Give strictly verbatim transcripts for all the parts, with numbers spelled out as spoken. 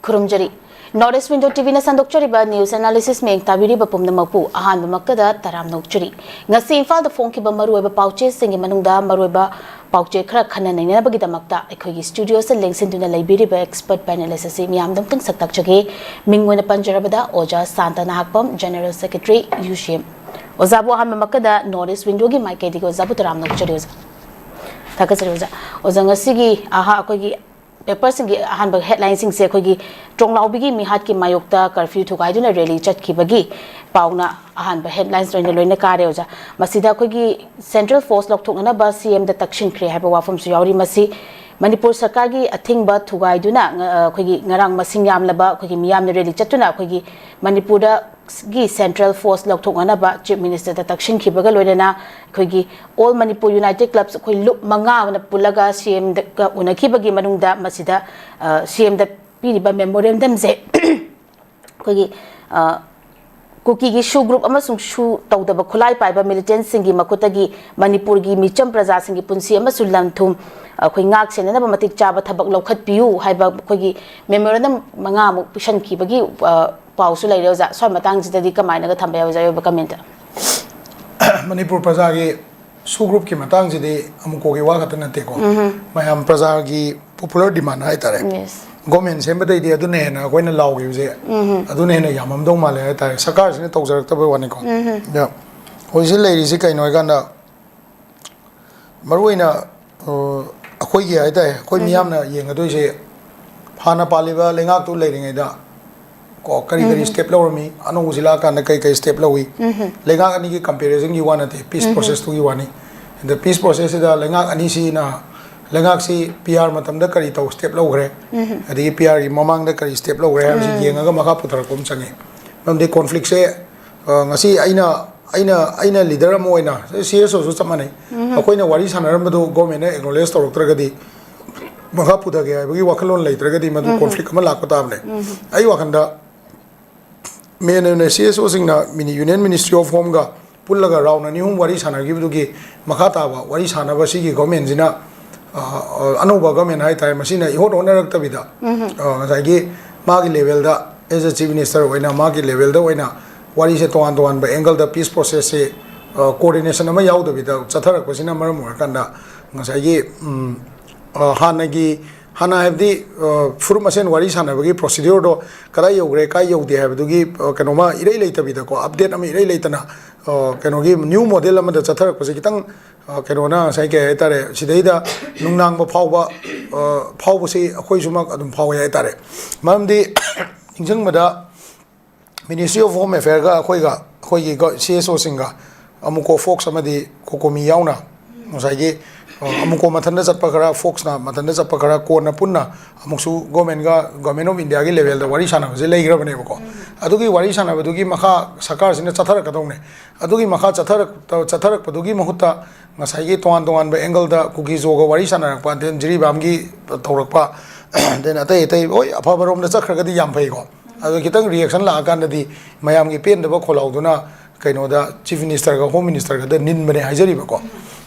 ꯈꯨꯔꯨꯝꯖꯔꯤ꯫ North East Window ꯇꯤꯚꯤꯅ ꯁꯟꯗꯣꯛꯆꯔꯤꯕ news analysis ꯃꯤꯠꯌꯦꯡ ꯇꯥꯕꯤꯔꯤꯕ ꯄꯨꯝꯅꯃꯛꯄꯨ ꯑꯍꯥꯟꯕꯃꯛꯇꯗ ꯇꯔꯥꯝꯅ ꯑꯣꯛꯆꯔꯤ꯫ ꯉꯁꯤ ꯏꯝꯐꯥꯜꯗ ꯐꯣꯡꯈꯤꯕ ꯃꯔꯨꯑꯣꯏꯕ ꯄꯥꯎꯆꯦꯁꯤꯡꯒꯤ ꯃꯅꯨꯡꯗ ꯃꯔꯨꯑꯣꯏꯕ ꯄꯥꯎꯆꯦ ꯈꯔ ꯈꯟꯅ ꯅꯩꯅꯅꯕꯒꯤꯗꯃꯛꯇ ꯑꯩꯈꯣꯏꯒꯤ studioꯗ ꯂꯦꯡꯁꯤꯟꯗꯨꯅ ꯂꯩꯕꯤꯔꯤꯕ expert panelist ꯑꯁꯤ ꯃꯤꯌꯥꯝꯗ ꯑꯃꯨꯛꯇꯪ ꯁꯛ ꯇꯥꯛꯆꯒꯦ꯫ ꯃꯤꯡ ꯑꯣꯏꯅ ꯄꯟꯖꯔꯕꯗ ꯑꯣꯖꯥ Shanta Nahakpam, General Secretary, UCM꯫ ꯑꯣꯖꯥꯕꯨ ꯑꯍꯥꯟꯕꯃꯛꯇꯗ North East Windowꯒꯤ ꯃꯥꯏꯀꯩꯗꯒꯤ ꯑꯣꯖꯥꯕꯨ ꯇꯔꯥꯝꯅ ꯑꯣꯛꯆꯔꯤ ꯑꯣꯖꯥ꯫ ꯊꯥꯒꯠꯆꯔꯤ ꯑꯣꯖꯥ꯫ ꯑꯣꯖꯥ, ꯉꯁꯤꯒꯤ ꯑꯍꯥ ꯑꯩꯈꯣꯏꯒꯤ paperꯁꯤꯡꯒꯤ ꯑꯍꯥꯟꯕ headlineꯁꯤꯡꯁꯦ ꯑꯩꯈꯣꯏꯒꯤ ꯇ꯭ꯔꯣꯡꯂꯥꯎꯕꯤꯒꯤ ꯃꯤꯍꯥꯠꯀꯤ ꯃꯥꯌꯣꯛꯇ curfew ꯊꯨꯒꯥꯏꯗꯨꯅ rally ꯆꯠꯈꯤꯕꯒꯤ ꯄꯥꯎꯅ ꯑꯍꯥꯟꯕ headlines ꯑꯣꯏꯅ ꯂꯣꯏꯅ ꯀꯥꯔꯦ ꯑꯣꯖꯥ꯫ ꯃꯁꯤꯗ ꯑꯩꯈꯣꯏꯒꯤ central force ꯂꯧꯊꯣꯛꯅꯅꯕ CMꯗ ꯇꯛꯁꯤꯟꯈ꯭ꯔꯦ ꯍꯥꯏꯕ ꯋꯥꯐꯝꯁꯨ ꯌꯥꯎꯔꯤ꯫ ꯃꯁꯤ ꯃꯅꯤꯄꯨꯔ ꯁꯔꯀꯥꯔꯒꯤ ꯑꯊꯤꯡꯕ ꯊꯨꯒꯥꯏꯗꯨꯅ, ꯑ, ꯑꯩꯈꯣꯏꯒꯤ ꯉꯔꯥꯡ ꯃꯁꯤꯡ ꯌꯥꯝꯂꯕ ꯑꯩꯈꯣꯏꯒꯤ ꯃꯤꯌꯥꯝꯅ rally ꯆꯠꯇꯨꯅ ꯑꯩꯈꯣꯏꯒꯤ ꯃꯅꯤꯄꯨꯔꯗ ꯒꯤ central force ꯂꯧꯊꯣꯛꯅꯅꯕ Chief Ministerꯗ ꯇꯛꯁꯤꯟꯈꯤꯕꯒ ꯂꯣꯏꯅꯅ ꯑꯩꯈꯣꯏꯒꯤ All Manipur United Clubs ꯑꯩꯈꯣꯏ ꯂꯨꯞ ꯃꯉꯥ ꯑꯃꯅ ꯄꯨꯜꯂꯒ CMꯗ ꯎꯅꯈꯤꯕꯒꯤ ꯃꯅꯨꯡꯗ ꯃꯁꯤꯗ, ꯑ, CMꯗ ꯄꯤꯔꯤꯕ memorandumꯁꯦ ꯑꯩꯈꯣꯏꯒꯤ, ꯑ, ꯀꯨꯀꯤꯒꯤ SoO group ꯑꯃꯁꯨꯡ SoO ꯇꯧꯗꯕ ꯈꯨꯠꯂꯥꯏ ꯄꯥꯏꯕ militantꯁꯤꯡꯒꯤ ꯃꯈꯨꯠꯇꯒꯤ ꯃꯅꯤꯄꯨꯔꯒꯤ ꯃꯤꯆꯝ ꯄ꯭ꯔꯖꯥꯁꯤꯡꯒꯤ ꯄꯨꯟꯁꯤ ꯑꯃꯁꯨꯡ ꯂꯟ ꯊꯨꯝ ꯑꯩꯈꯣꯏ ꯉꯥꯛ ꯁꯦꯟꯅꯅꯕ ꯃꯇꯤꯛ ꯆꯥꯕ ꯊꯕꯛ ꯂꯧꯈꯠꯄꯤꯌꯨ ꯍꯥꯏꯕ ꯑꯩꯈꯣꯏꯒꯤ memorandum ꯃꯉꯥꯃꯨꯛ ꯄꯤꯁꯟꯈꯤꯕꯒꯤ, ꯑ, ꯄꯥꯎꯁꯨ ꯂꯩꯔꯦ ꯑꯣꯖꯥ꯫ ꯁ꯭ꯋꯥꯏ ꯃꯇꯥꯡꯁꯤꯗꯗꯤ ꯀꯃꯥꯏꯅꯒ ꯊꯝꯕ ꯌꯥꯏ ꯑꯣꯖꯥ, ꯑꯣꯏꯕ comment? ꯃꯅꯤꯄꯨꯔ ꯄ꯭ꯔꯖꯥꯒꯤ SoO groupꯀꯤ ꯃꯇꯥꯡꯁꯤꯗꯤ ꯑꯃꯨꯛꯀꯣꯒꯤ ꯋꯥ ꯈꯛꯇ ꯅꯠꯇꯦꯀꯣ꯫ ꯃꯌꯥꯝ ꯄ꯭ꯔꯖꯥꯒꯤ popular demand ꯍꯥꯏꯇꯥꯔꯦ꯫ Yes. Government ꯁꯦꯝꯕꯗꯩꯗꯤ ꯑꯗꯨꯅ ꯍꯦꯟꯅ ꯑꯩꯈꯣꯏꯅ ꯂꯥꯎꯈꯤꯕꯁꯦ ꯑꯗꯨꯅ ꯍꯦꯟꯅ ꯌꯥꯝꯃꯝꯗꯧ ꯃꯥꯜꯂꯦ ꯍꯥꯏꯇꯥꯔꯦ, ꯁꯔꯀꯥꯔꯁꯤꯅ ꯇꯧꯖꯔꯛꯇꯕꯩ ꯋꯥꯅꯤꯀꯣ꯫ ꯑꯗ ꯍꯧꯖꯤꯛ ꯂꯩꯔꯤꯁꯤ ꯀꯩꯅꯣ ꯍꯥꯏꯀꯥꯟꯗ, ꯃꯔꯨꯑꯣꯏꯅ, ꯑ, ꯑꯩꯈꯣꯏꯒꯤ ꯍꯥꯏꯇꯥꯔꯦ, ꯑꯩꯈꯣꯏ ꯃꯤꯌꯥꯝꯅ ꯌꯦꯡꯒꯗꯣꯏꯁꯦ ꯍꯥꯟꯅ ꯄꯥꯜꯂꯤꯕ ꯂꯩꯉꯥꯛꯇꯨ ꯂꯩꯔꯤꯉꯩꯗ ꯀꯣ ꯀꯔꯤ ꯀꯔꯤ step ꯂꯧꯔꯝꯃꯤ, ꯑꯅꯧꯕꯁꯤ ꯂꯥꯛꯑꯀꯥꯟꯗ ꯀꯔꯤ ꯀꯔꯤ step ꯂꯧꯏ, ꯂꯩꯉꯥꯛ ꯑꯅꯤꯒꯤ comparisonꯒꯤ ꯋꯥ ꯅꯠꯇꯦ, peace processꯇꯨꯒꯤ ꯋꯥꯅꯤ꯫ ꯑꯗ peace processꯁꯤꯗ ꯂꯩꯉꯥꯛ ꯑꯅꯤꯁꯤꯅ ꯂꯩꯉꯥꯛꯁꯤ PR ꯃꯇꯝꯗ ꯀꯔꯤ ꯇꯧ step ꯂꯧꯈ꯭ꯔꯦ, ꯑꯗꯒꯤ PRꯒꯤ ꯃꯃꯥꯡꯗ ꯀꯔꯤ step ꯂꯧꯈ꯭ꯔꯦ ꯍꯥꯏꯕꯁꯤ ꯌꯦꯡꯉꯒ ꯃꯈꯥ ꯄꯨꯊꯔꯛꯄ ꯑꯃ ꯆꯪꯉꯤ꯫ ꯃꯔꯝꯗꯤ conflictꯁꯦ, ꯑ, ꯉꯁꯤ ꯑꯩꯅ ꯑꯩꯅ ꯑꯩꯅ leader ꯑꯃ ꯑꯣꯏꯅ, CSOꯁꯨ ꯆꯞ ꯃꯥꯟꯅꯩ, ꯑꯩꯈꯣꯏꯅ ꯋꯥꯔꯤ ꯁꯥꯟꯅꯔꯝꯕꯗꯨ governmentꯅ acknowledge ꯇꯧꯔꯛꯇ꯭ꯔꯒꯗꯤ, ꯃꯈꯥ ꯄꯨꯊꯒꯦ ꯍꯥꯏꯕꯒꯤ ꯋꯥꯈꯜꯂꯣꯟ ꯂꯩꯇ꯭ꯔꯒꯗꯤ ꯃꯗꯨ conflict ꯑꯃ ꯂꯥꯛꯄ ꯇꯥꯕꯅꯦ꯫ ꯑꯩ ꯋꯥꯈꯜꯗ main ꯑꯣꯏꯅ CSOꯁꯤꯡꯅ mini-, Union Ministry of Homeꯒ ꯄꯨꯜꯂꯒ round ꯑꯅꯤ ꯑꯍꯨꯝ ꯋꯥꯔꯤ ꯁꯥꯟꯅꯈꯤꯕꯗꯨꯒꯤ ꯃꯈꯥ ꯇꯥꯕ ꯋꯥꯔꯤ ꯁꯥꯟꯅꯕ ꯁꯤꯒꯤ governmentꯁꯤꯅ, ꯑ, ꯑ, ꯑꯅꯧꯕ government ꯍꯥꯏꯇꯥꯔꯦ, ꯃꯁꯤꯅ ꯏꯍꯣꯠ ꯍꯣꯠꯅꯔꯛꯇꯕꯤꯗ, ꯑ, ꯉꯁꯥꯏꯒꯤ ꯃꯥꯒꯤ ꯂꯦꯚꯦꯜꯗ, ꯑꯦꯖ ꯑꯦ ꯆꯤꯐ ꯃꯤꯅꯤꯁꯇꯔ ꯑꯣꯏꯅ ꯃꯥꯒꯤ ꯂꯦꯚꯦꯜꯗ ꯑꯣꯏꯅ ꯋꯥꯔꯤꯁꯦ ꯇꯣꯉꯥꯟ ꯇꯣꯉꯥꯟꯕ ꯑꯦꯡꯒꯜꯗ ꯄꯤꯁ ꯄ꯭ꯔꯣꯁꯦꯁꯁꯦ ꯀꯣꯑꯣꯔꯗꯤꯅꯦꯁꯟ ꯑꯃ ꯌꯥꯎꯗꯕꯤꯗ ꯆꯠꯊꯔꯛꯄꯁꯤꯅ ꯃꯔꯝ ꯑꯣꯏꯔꯀꯥꯟꯗ ꯉꯁꯥꯏꯒꯤ ꯎꯝ, ꯑ, ꯍꯥꯟꯅꯒꯤ ꯍꯥꯟꯅ ꯍꯥꯏꯕꯗꯤ ꯑ, ꯐꯨꯔꯨꯞ ꯃꯁꯦꯟ ꯋꯥꯔꯤ ꯁꯥꯟꯅꯕꯒꯤ ꯄ꯭ꯔꯣꯁꯤꯗ꯭ꯌꯨꯔꯗꯣ ꯀꯗꯥꯏ ꯌꯧꯈ꯭ꯔꯦ, ꯀꯥꯏ ꯌꯧꯗꯦ ꯍꯥꯏꯕꯗꯨꯒꯤ ꯑ, ꯀꯩꯅꯣꯃ ꯏꯔꯩ ꯂꯩꯇꯕꯤꯗꯀꯣ, ꯑꯞꯗꯦꯠ ꯑꯃ ꯏꯔꯩ ꯂꯩꯇꯅ ꯑ, ꯀꯩꯅꯣꯒꯤ ꯅ꯭ꯌꯨ ꯃꯣꯗꯦꯜ ꯑꯃꯗ ꯆꯠꯊꯔꯛꯄꯁꯦ ꯈꯤꯇꯪ ꯑ, ꯀꯩꯅꯣꯅ ꯉꯁꯥꯏ ꯀꯩ ꯍꯥꯏꯇꯥꯔꯦ, ꯁꯤꯗꯩꯗ ꯅꯨꯡꯅꯥꯡꯕ ꯐꯥꯎꯕ ꯑ, ꯐꯥꯎꯕꯁꯤ ꯑꯩꯈꯣꯏꯁꯨꯃꯛ ꯑꯗꯨꯝ ꯐꯥꯎꯋꯦ ꯍꯥꯏꯇꯥꯔꯦ꯫ ꯃꯔꯝꯗꯤ ꯅꯤꯡꯁꯤꯡꯕꯗ ꯃꯤꯅꯤꯁꯇ꯭ꯔꯤ ꯑꯣꯐ ꯍꯣꯝ ꯑꯦꯐꯤꯌꯔꯒ ꯑꯩꯈꯣꯏꯒ ꯑꯩꯈꯣꯏꯒꯤ ꯁꯤ ꯑꯦꯁ ꯑꯣꯁꯤꯡꯒ ꯑꯃꯨꯀꯣ ꯐꯣꯛꯁ ꯑꯃꯗꯤ ꯀꯣꯀꯣꯃꯤ ꯌꯥꯎꯅ ꯉꯁꯥꯏꯒꯤ ꯑ, ꯑꯃꯨꯀꯣ ꯃꯊꯟꯇ ꯆꯠꯄ ꯈꯔ, ꯐꯣꯛꯁꯅ ꯃꯊꯟꯇ ꯆꯠꯄ ꯈꯔ, ꯀꯣꯟꯅ ꯄꯨꯟꯅ ꯑꯃꯨꯛꯁꯨ ꯒꯣꯔꯃꯦꯟꯒ, ꯒꯣꯔꯃꯦꯟ ꯑꯣꯐ ꯏꯟꯗꯤꯌꯥꯒꯤ ꯂꯦꯚꯦꯜꯗ ꯋꯥꯔꯤ ꯁꯥꯟꯅꯕꯁꯦ ꯂꯩꯈ꯭ꯔꯕꯅꯦꯕꯀꯣ꯫ ꯑꯗꯨꯒꯤ ꯋꯥꯔꯤ ꯁꯥꯟꯅꯕꯗꯨꯒꯤ ꯃꯈꯥ ꯁꯔꯀꯥꯔꯁꯤꯅ ꯆꯠꯊꯔꯛꯀꯗꯧꯅꯦ꯫ ꯑꯗꯨꯒꯤ ꯃꯈꯥ ꯆꯠꯊꯔꯛ ꯆꯠꯊꯔꯛꯄꯗꯨꯒꯤ ꯃꯍꯨꯠꯇ ꯉꯁꯥꯏꯒꯤ ꯇꯣꯉꯥꯟ ꯇꯣꯉꯥꯟꯕ ꯑꯦꯡꯒꯜꯗ ꯀꯨꯀꯤꯖꯣꯒ ꯋꯥꯔꯤ ꯁꯥꯟꯅꯔꯛꯄ, then ꯖꯤꯔꯤꯕꯥꯝꯒꯤ ꯇꯧꯔꯛꯄ, then ꯑꯇꯩ ꯑꯇꯩ ꯍꯣꯏ ꯑꯐꯕꯔꯣꯝꯗ ꯆꯠꯈ꯭ꯔꯒꯗꯤ ꯌꯥꯝ ꯐꯩꯀꯣ꯫ ꯑꯗꯣ ꯈꯤꯇꯪ ꯔꯤꯌꯦꯛꯁꯟ ꯂꯥꯛꯑꯀꯥꯟꯗꯗꯤ ꯃꯌꯥꯝꯒꯤ ꯄꯦꯟꯗꯕ ꯈꯣꯜꯍꯥꯎꯗꯨꯅ ꯀꯩꯅꯣꯗ ꯆꯤꯐ ꯃꯤꯅꯤꯁꯇꯔꯒ ꯍꯣꯝ ꯃꯤꯅꯤꯁꯇꯔꯒꯗ ꯅꯤꯟꯕꯅꯦ ꯍꯥꯏꯖꯔꯤꯕꯀꯣ꯫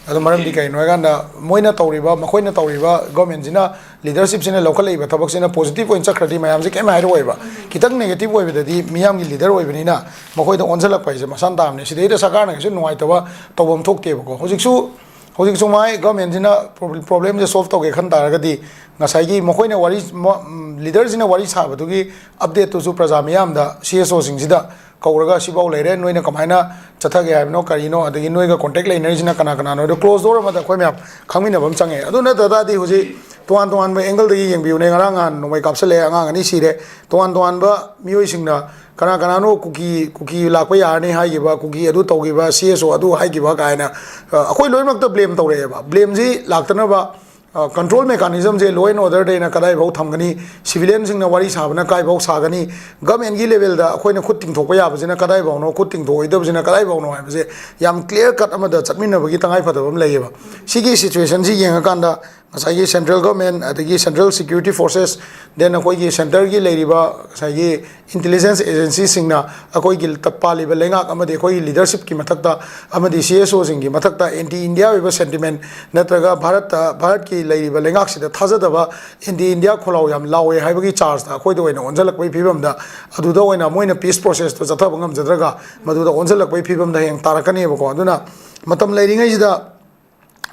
ꯑꯗꯣ ꯃꯔꯝꯗꯤ ꯀꯩꯅꯣ ꯍꯥꯏꯀꯥꯟꯗ ꯃꯣꯏꯅ ꯇꯧꯔꯤꯕ, ꯃꯈꯣꯏꯅ ꯇꯧꯔꯤꯕ ꯒꯣꯔꯃꯦꯟꯁꯤꯅ, ꯂꯤꯗꯔꯁꯤꯞꯁꯤꯅ ꯂꯧꯈꯠꯂꯛꯏꯕ ꯊꯕꯛꯁꯤꯅ ꯄꯣꯖꯤꯇꯤꯚ ꯑꯣꯏꯅ ꯆꯠꯈ꯭ꯔꯗꯤ ꯃꯌꯥꯝꯁꯦ ꯀꯩꯝ ꯍꯥꯏꯔꯛꯑꯣꯏꯕ꯫ ꯈꯤꯇꯪ ꯅꯦꯒꯦꯇꯤꯚ ꯑꯣꯏꯕꯗꯗꯤ ꯃꯤꯌꯥꯝꯒꯤ ꯂꯤꯗꯔ ꯑꯣꯏꯕꯅꯤꯅ ꯃꯈꯣꯏꯗ ꯑꯣꯟꯁꯤꯜꯂꯛꯄ ꯍꯥꯏꯁꯦ ꯃꯁꯥꯅ ꯇꯥꯕꯅꯤ꯫ ꯁꯤꯗꯩꯗ ꯁꯔꯀꯥꯔꯅ ꯀꯩꯁꯨ ꯅꯨꯡꯉꯥꯏꯇꯕ ꯇꯧꯐꯝ ꯊꯣꯛꯇꯦꯕꯀꯣ꯫ ꯍꯧꯖꯤꯛꯁꯨ ꯍꯧꯖꯤꯛꯁꯨ ꯃꯥꯏ ꯒꯣꯔꯃꯦꯟꯁꯤꯅ ꯄ꯭ꯔꯣꯕ꯭ꯂꯦꯝꯁꯦ ꯁꯣꯜꯚ ꯇꯧꯒꯦ ꯈꯟ ꯇꯥꯔꯒꯗꯤ ꯉꯁꯥꯏꯒꯤ ꯃꯈꯣꯏꯅ ꯋꯥꯔꯤ, ꯃ-, ꯂꯤꯗꯔꯁꯤꯅ ꯋꯥꯔꯤ ꯁꯥꯕꯗꯨꯒꯤ ꯑꯞꯗꯦꯠꯇꯨꯁꯨ ꯄ꯭ꯔꯖꯥ ꯃꯤꯌꯥꯝꯗ, ꯁꯤ ꯑꯦꯁ ꯑꯣꯁꯤꯡꯁꯤꯗ ꯀꯧꯔꯒ ꯁꯤꯐꯥꯎ ꯂꯩꯔꯦ, ꯅꯣꯏꯅ ꯀꯃꯥꯏꯅ ꯆꯠꯊꯒꯦ ꯍꯥꯏꯕꯅꯣ, ꯀꯔꯤꯅꯣ, ꯑꯗꯒꯤ ꯅꯣꯏꯒ ꯀꯣꯟꯇꯦꯛ ꯂꯩꯅꯔꯤꯁꯤꯅ ꯀꯅꯥ ꯀꯅꯥꯅꯣ ꯍꯥꯏꯗꯣ ꯀ꯭ꯂꯣꯖ ꯗꯣꯔ ꯑꯃꯗ ꯑꯩꯈꯣꯏ ꯃꯌꯥꯝ ꯈꯪꯃꯤꯟꯅꯕ ꯑꯃ ꯆꯪꯉꯦ꯫ ꯑꯗꯨ ꯅꯠꯇ ꯇꯥꯔꯗꯤ ꯍꯧꯖꯤꯛ ꯇꯣꯉꯥꯟ ꯇꯣꯉꯥꯟꯕ ꯑꯦꯡꯒꯜꯗꯒꯤ ꯌꯦꯡꯕꯤꯌꯨꯅꯦ, ꯉꯔꯥꯡ ꯅꯍꯥꯟ ꯅꯣꯡꯃꯩ ꯀꯥꯞꯁꯜꯂꯛꯑꯦ, ꯑꯉꯥꯡ ꯑꯅꯤ ꯁꯤꯔꯦ, ꯇꯣꯉꯥꯟ ꯇꯣꯉꯥꯟꯕ ꯃꯤꯑꯣꯏꯁꯤꯡꯅ ꯀꯅꯥ ꯀꯅꯥꯅꯣ ꯀꯨꯀꯤ, ꯀꯨꯀꯤ ꯂꯥꯛꯄ ꯌꯥꯔꯅꯤ ꯍꯥꯏꯈꯤꯕ, ꯀꯨꯀꯤ ꯑꯗꯨ ꯇꯧꯈꯤꯕ, ꯁꯤ ꯑꯦꯁ ꯑꯣ ꯑꯗꯨ ꯍꯥꯏꯈꯤꯕ ꯀꯥꯏꯅ, ꯑ, ꯑꯩꯈꯣꯏ ꯂꯣꯏꯅꯃꯛꯇ ꯕ꯭ꯂꯦꯝ ꯇꯧꯔꯛꯑꯦꯕ꯫ ꯕ꯭ꯂꯦꯝꯁꯤ ꯂꯥꯛꯇꯅꯕ, ꯑ, ꯀꯟꯇ꯭ꯔꯣꯜ ꯃꯦꯀꯥꯅꯤꯖꯝꯁꯦ ꯂꯣ ꯑꯦꯟ ꯑꯣꯔꯗꯔꯗ ꯑꯩꯅ ꯀꯗꯥꯏꯐꯥꯎ ꯊꯝꯒꯅꯤ, ꯁꯤꯚꯤꯂꯤꯌꯟꯁꯤꯡꯅ ꯋꯥꯔꯤ ꯁꯥꯕꯅ ꯀꯥꯏꯐꯥꯎ ꯁꯥꯒꯅꯤ, ꯒꯃꯦꯟꯒꯤ ꯂꯦꯚꯦꯜꯗ ꯑꯩꯈꯣꯏꯅ ꯈꯨꯠ ꯇꯤꯡꯊꯣꯛꯄ ꯌꯥꯕꯁꯤꯅ ꯀꯗꯥꯏꯐꯥꯎꯅꯣ, ꯈꯨꯠ ꯇꯤꯡꯊꯣꯛꯑꯣꯏꯗꯕꯁꯤꯅ ꯀꯗꯥꯏꯐꯥꯎꯅꯣ ꯍꯥꯏꯕꯁꯦ ꯌꯥꯝ ꯀ꯭ꯂꯤꯌꯥꯔ ꯀꯠ ꯑꯃꯗ ꯆꯠꯃꯤꯟꯅꯕꯒꯤ ꯇꯉꯥꯏ ꯐꯗꯕ ꯑꯃ ꯂꯩꯌꯦꯕ꯫ ꯁꯤꯒꯤ ꯁꯤꯆꯨꯋꯦꯁꯟꯁꯤ ꯌꯦꯡꯉꯀꯥꯟꯗ ꯉꯁꯥꯏꯒꯤ central government, ꯑꯗꯒꯤ central security forces, then ꯑꯩꯈꯣꯏꯒꯤ centreꯒꯤ ꯂꯩꯔꯤꯕ ꯉꯁꯥꯏꯒꯤ intelligence agencyꯁꯤꯡꯅ ꯑꯩꯈꯣꯏꯒꯤ ꯄꯥꯜꯂꯤꯕ ꯂꯩꯉꯥꯛ ꯑꯃꯗꯤ ꯑꯩꯈꯣꯏꯒꯤ leadershipꯀꯤ ꯃꯊꯛꯇ ꯑꯃꯗꯤ CSOꯁꯤꯡꯒꯤ ꯃꯊꯛꯇ anti India ꯑꯣꯏꯕ sentiment ꯅꯠꯇ꯭ꯔꯒ ꯚꯥꯔꯠꯇ, ꯚꯥꯔꯠꯀꯤ ꯂꯩꯔꯤꯕ ꯂꯩꯉꯥꯛꯁꯤꯗ ꯊꯥꯖꯗꯕ, anti India ꯈꯣꯜꯂꯥꯎ ꯌꯥꯝ ꯂꯥꯎꯋꯦ ꯍꯥꯏꯕꯒꯤ chargeꯇ ꯑꯩꯈꯣꯏꯗ ꯑꯣꯏꯅ ꯑꯣꯟꯁꯤꯜꯂꯛꯄꯒꯤ ꯐꯤꯕꯝꯗ, ꯑꯗꯨꯗ ꯑꯣꯏꯅ ꯃꯣꯏꯅ peace processꯇꯣ ꯆꯠꯊꯕ ꯉꯝꯖꯗ꯭ꯔꯒ ꯃꯗꯨꯗ ꯑꯣꯟꯁꯤꯜꯂꯛꯄꯒꯤ ꯐꯤꯕꯝꯗ ꯍꯌꯦꯡ ꯇꯥꯔꯛꯀꯅꯦꯕꯀꯣ꯫ ꯑꯗꯨꯅ ꯃꯇꯝ ꯂꯩꯔꯤꯉꯩꯁꯤꯗ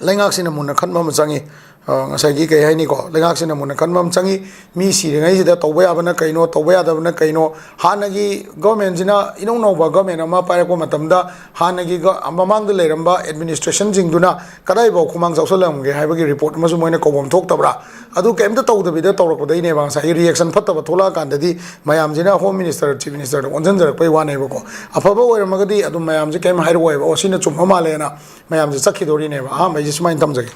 ꯂꯩꯉꯥꯛꯁꯤꯅ ꯃꯨꯟꯅ ꯈꯟꯕ ꯑꯃ ꯆꯪꯉꯤ꯫ ꯑ, ꯉꯁꯥꯏꯒꯤ ꯀꯩ ꯍꯥꯏꯅꯤꯀꯣ, ꯂꯩꯉꯥꯛꯁꯤꯅ ꯃꯨꯟꯅ ꯈꯟꯕ ꯑꯃ ꯆꯪꯉꯤ꯫ ꯃꯤ ꯁꯤꯔꯤꯉꯩꯁꯤꯗ ꯇꯧꯕ ꯌꯥꯕꯅ ꯀꯩꯅꯣ, ꯇꯧꯕ ꯌꯥꯗꯕꯅ ꯀꯩꯅꯣ? ꯍꯥꯟꯅꯒꯤ governmentꯁꯤꯅ, ꯏꯅꯧ ꯅꯧꯕ government ꯑꯃ ꯄꯥꯏꯔꯛꯄ ꯃꯇꯝꯗ ꯍꯥꯟꯅꯒꯤ ꯒ-, ꯃꯃꯥꯡꯗ ꯂꯩꯔꯝꯕ administrationꯁꯤꯡꯗꯨꯅ ꯀꯗꯥꯏꯐꯥꯎ ꯈꯨꯃꯥꯡ ꯆꯥꯎꯁꯜꯂꯝꯒꯦ ꯍꯥꯏꯕꯒꯤ report ꯑꯃꯁꯨ ꯃꯣꯏꯅ ꯀꯧꯐꯝ ꯊꯣꯛꯇꯕ꯭ꯔꯥ? ꯑꯗꯨ ꯀꯩꯝꯇ ꯇꯧꯗꯕꯤꯗ ꯇꯧꯔꯛꯄꯗꯩꯅꯦꯕ ꯉꯁꯥꯏꯒꯤ reaction ꯐꯠꯇꯕ ꯊꯣꯛꯂꯛꯑꯀꯥꯟꯗꯗꯤ ꯃꯌꯥꯝꯁꯤꯅ Home Minister, Chief Ministerꯗ ꯑꯣꯟꯁꯤꯟꯖꯔꯛꯄꯩ ꯋꯥꯅꯦꯕꯀꯣ꯫ ꯑꯐꯕ ꯑꯣꯏꯔꯝꯃꯒꯗꯤ ꯑꯗꯨꯝ ꯃꯌꯥꯝꯁꯦ ꯀꯩꯝ ꯍꯥꯏꯔꯛꯑꯣꯏꯕ, "ꯑꯣ, ꯁꯤꯅ ꯆꯨꯝꯕ ꯃꯥꯜꯂꯦꯅ" ꯃꯌꯥꯝꯁꯦ ꯆꯠꯈꯤꯗꯣꯔꯤꯅꯦꯕ꯫ ꯑꯍꯥꯟꯕ ꯑꯩꯁꯦ ꯁꯨꯃꯥꯏꯅ ꯊꯝꯖꯒꯦ꯫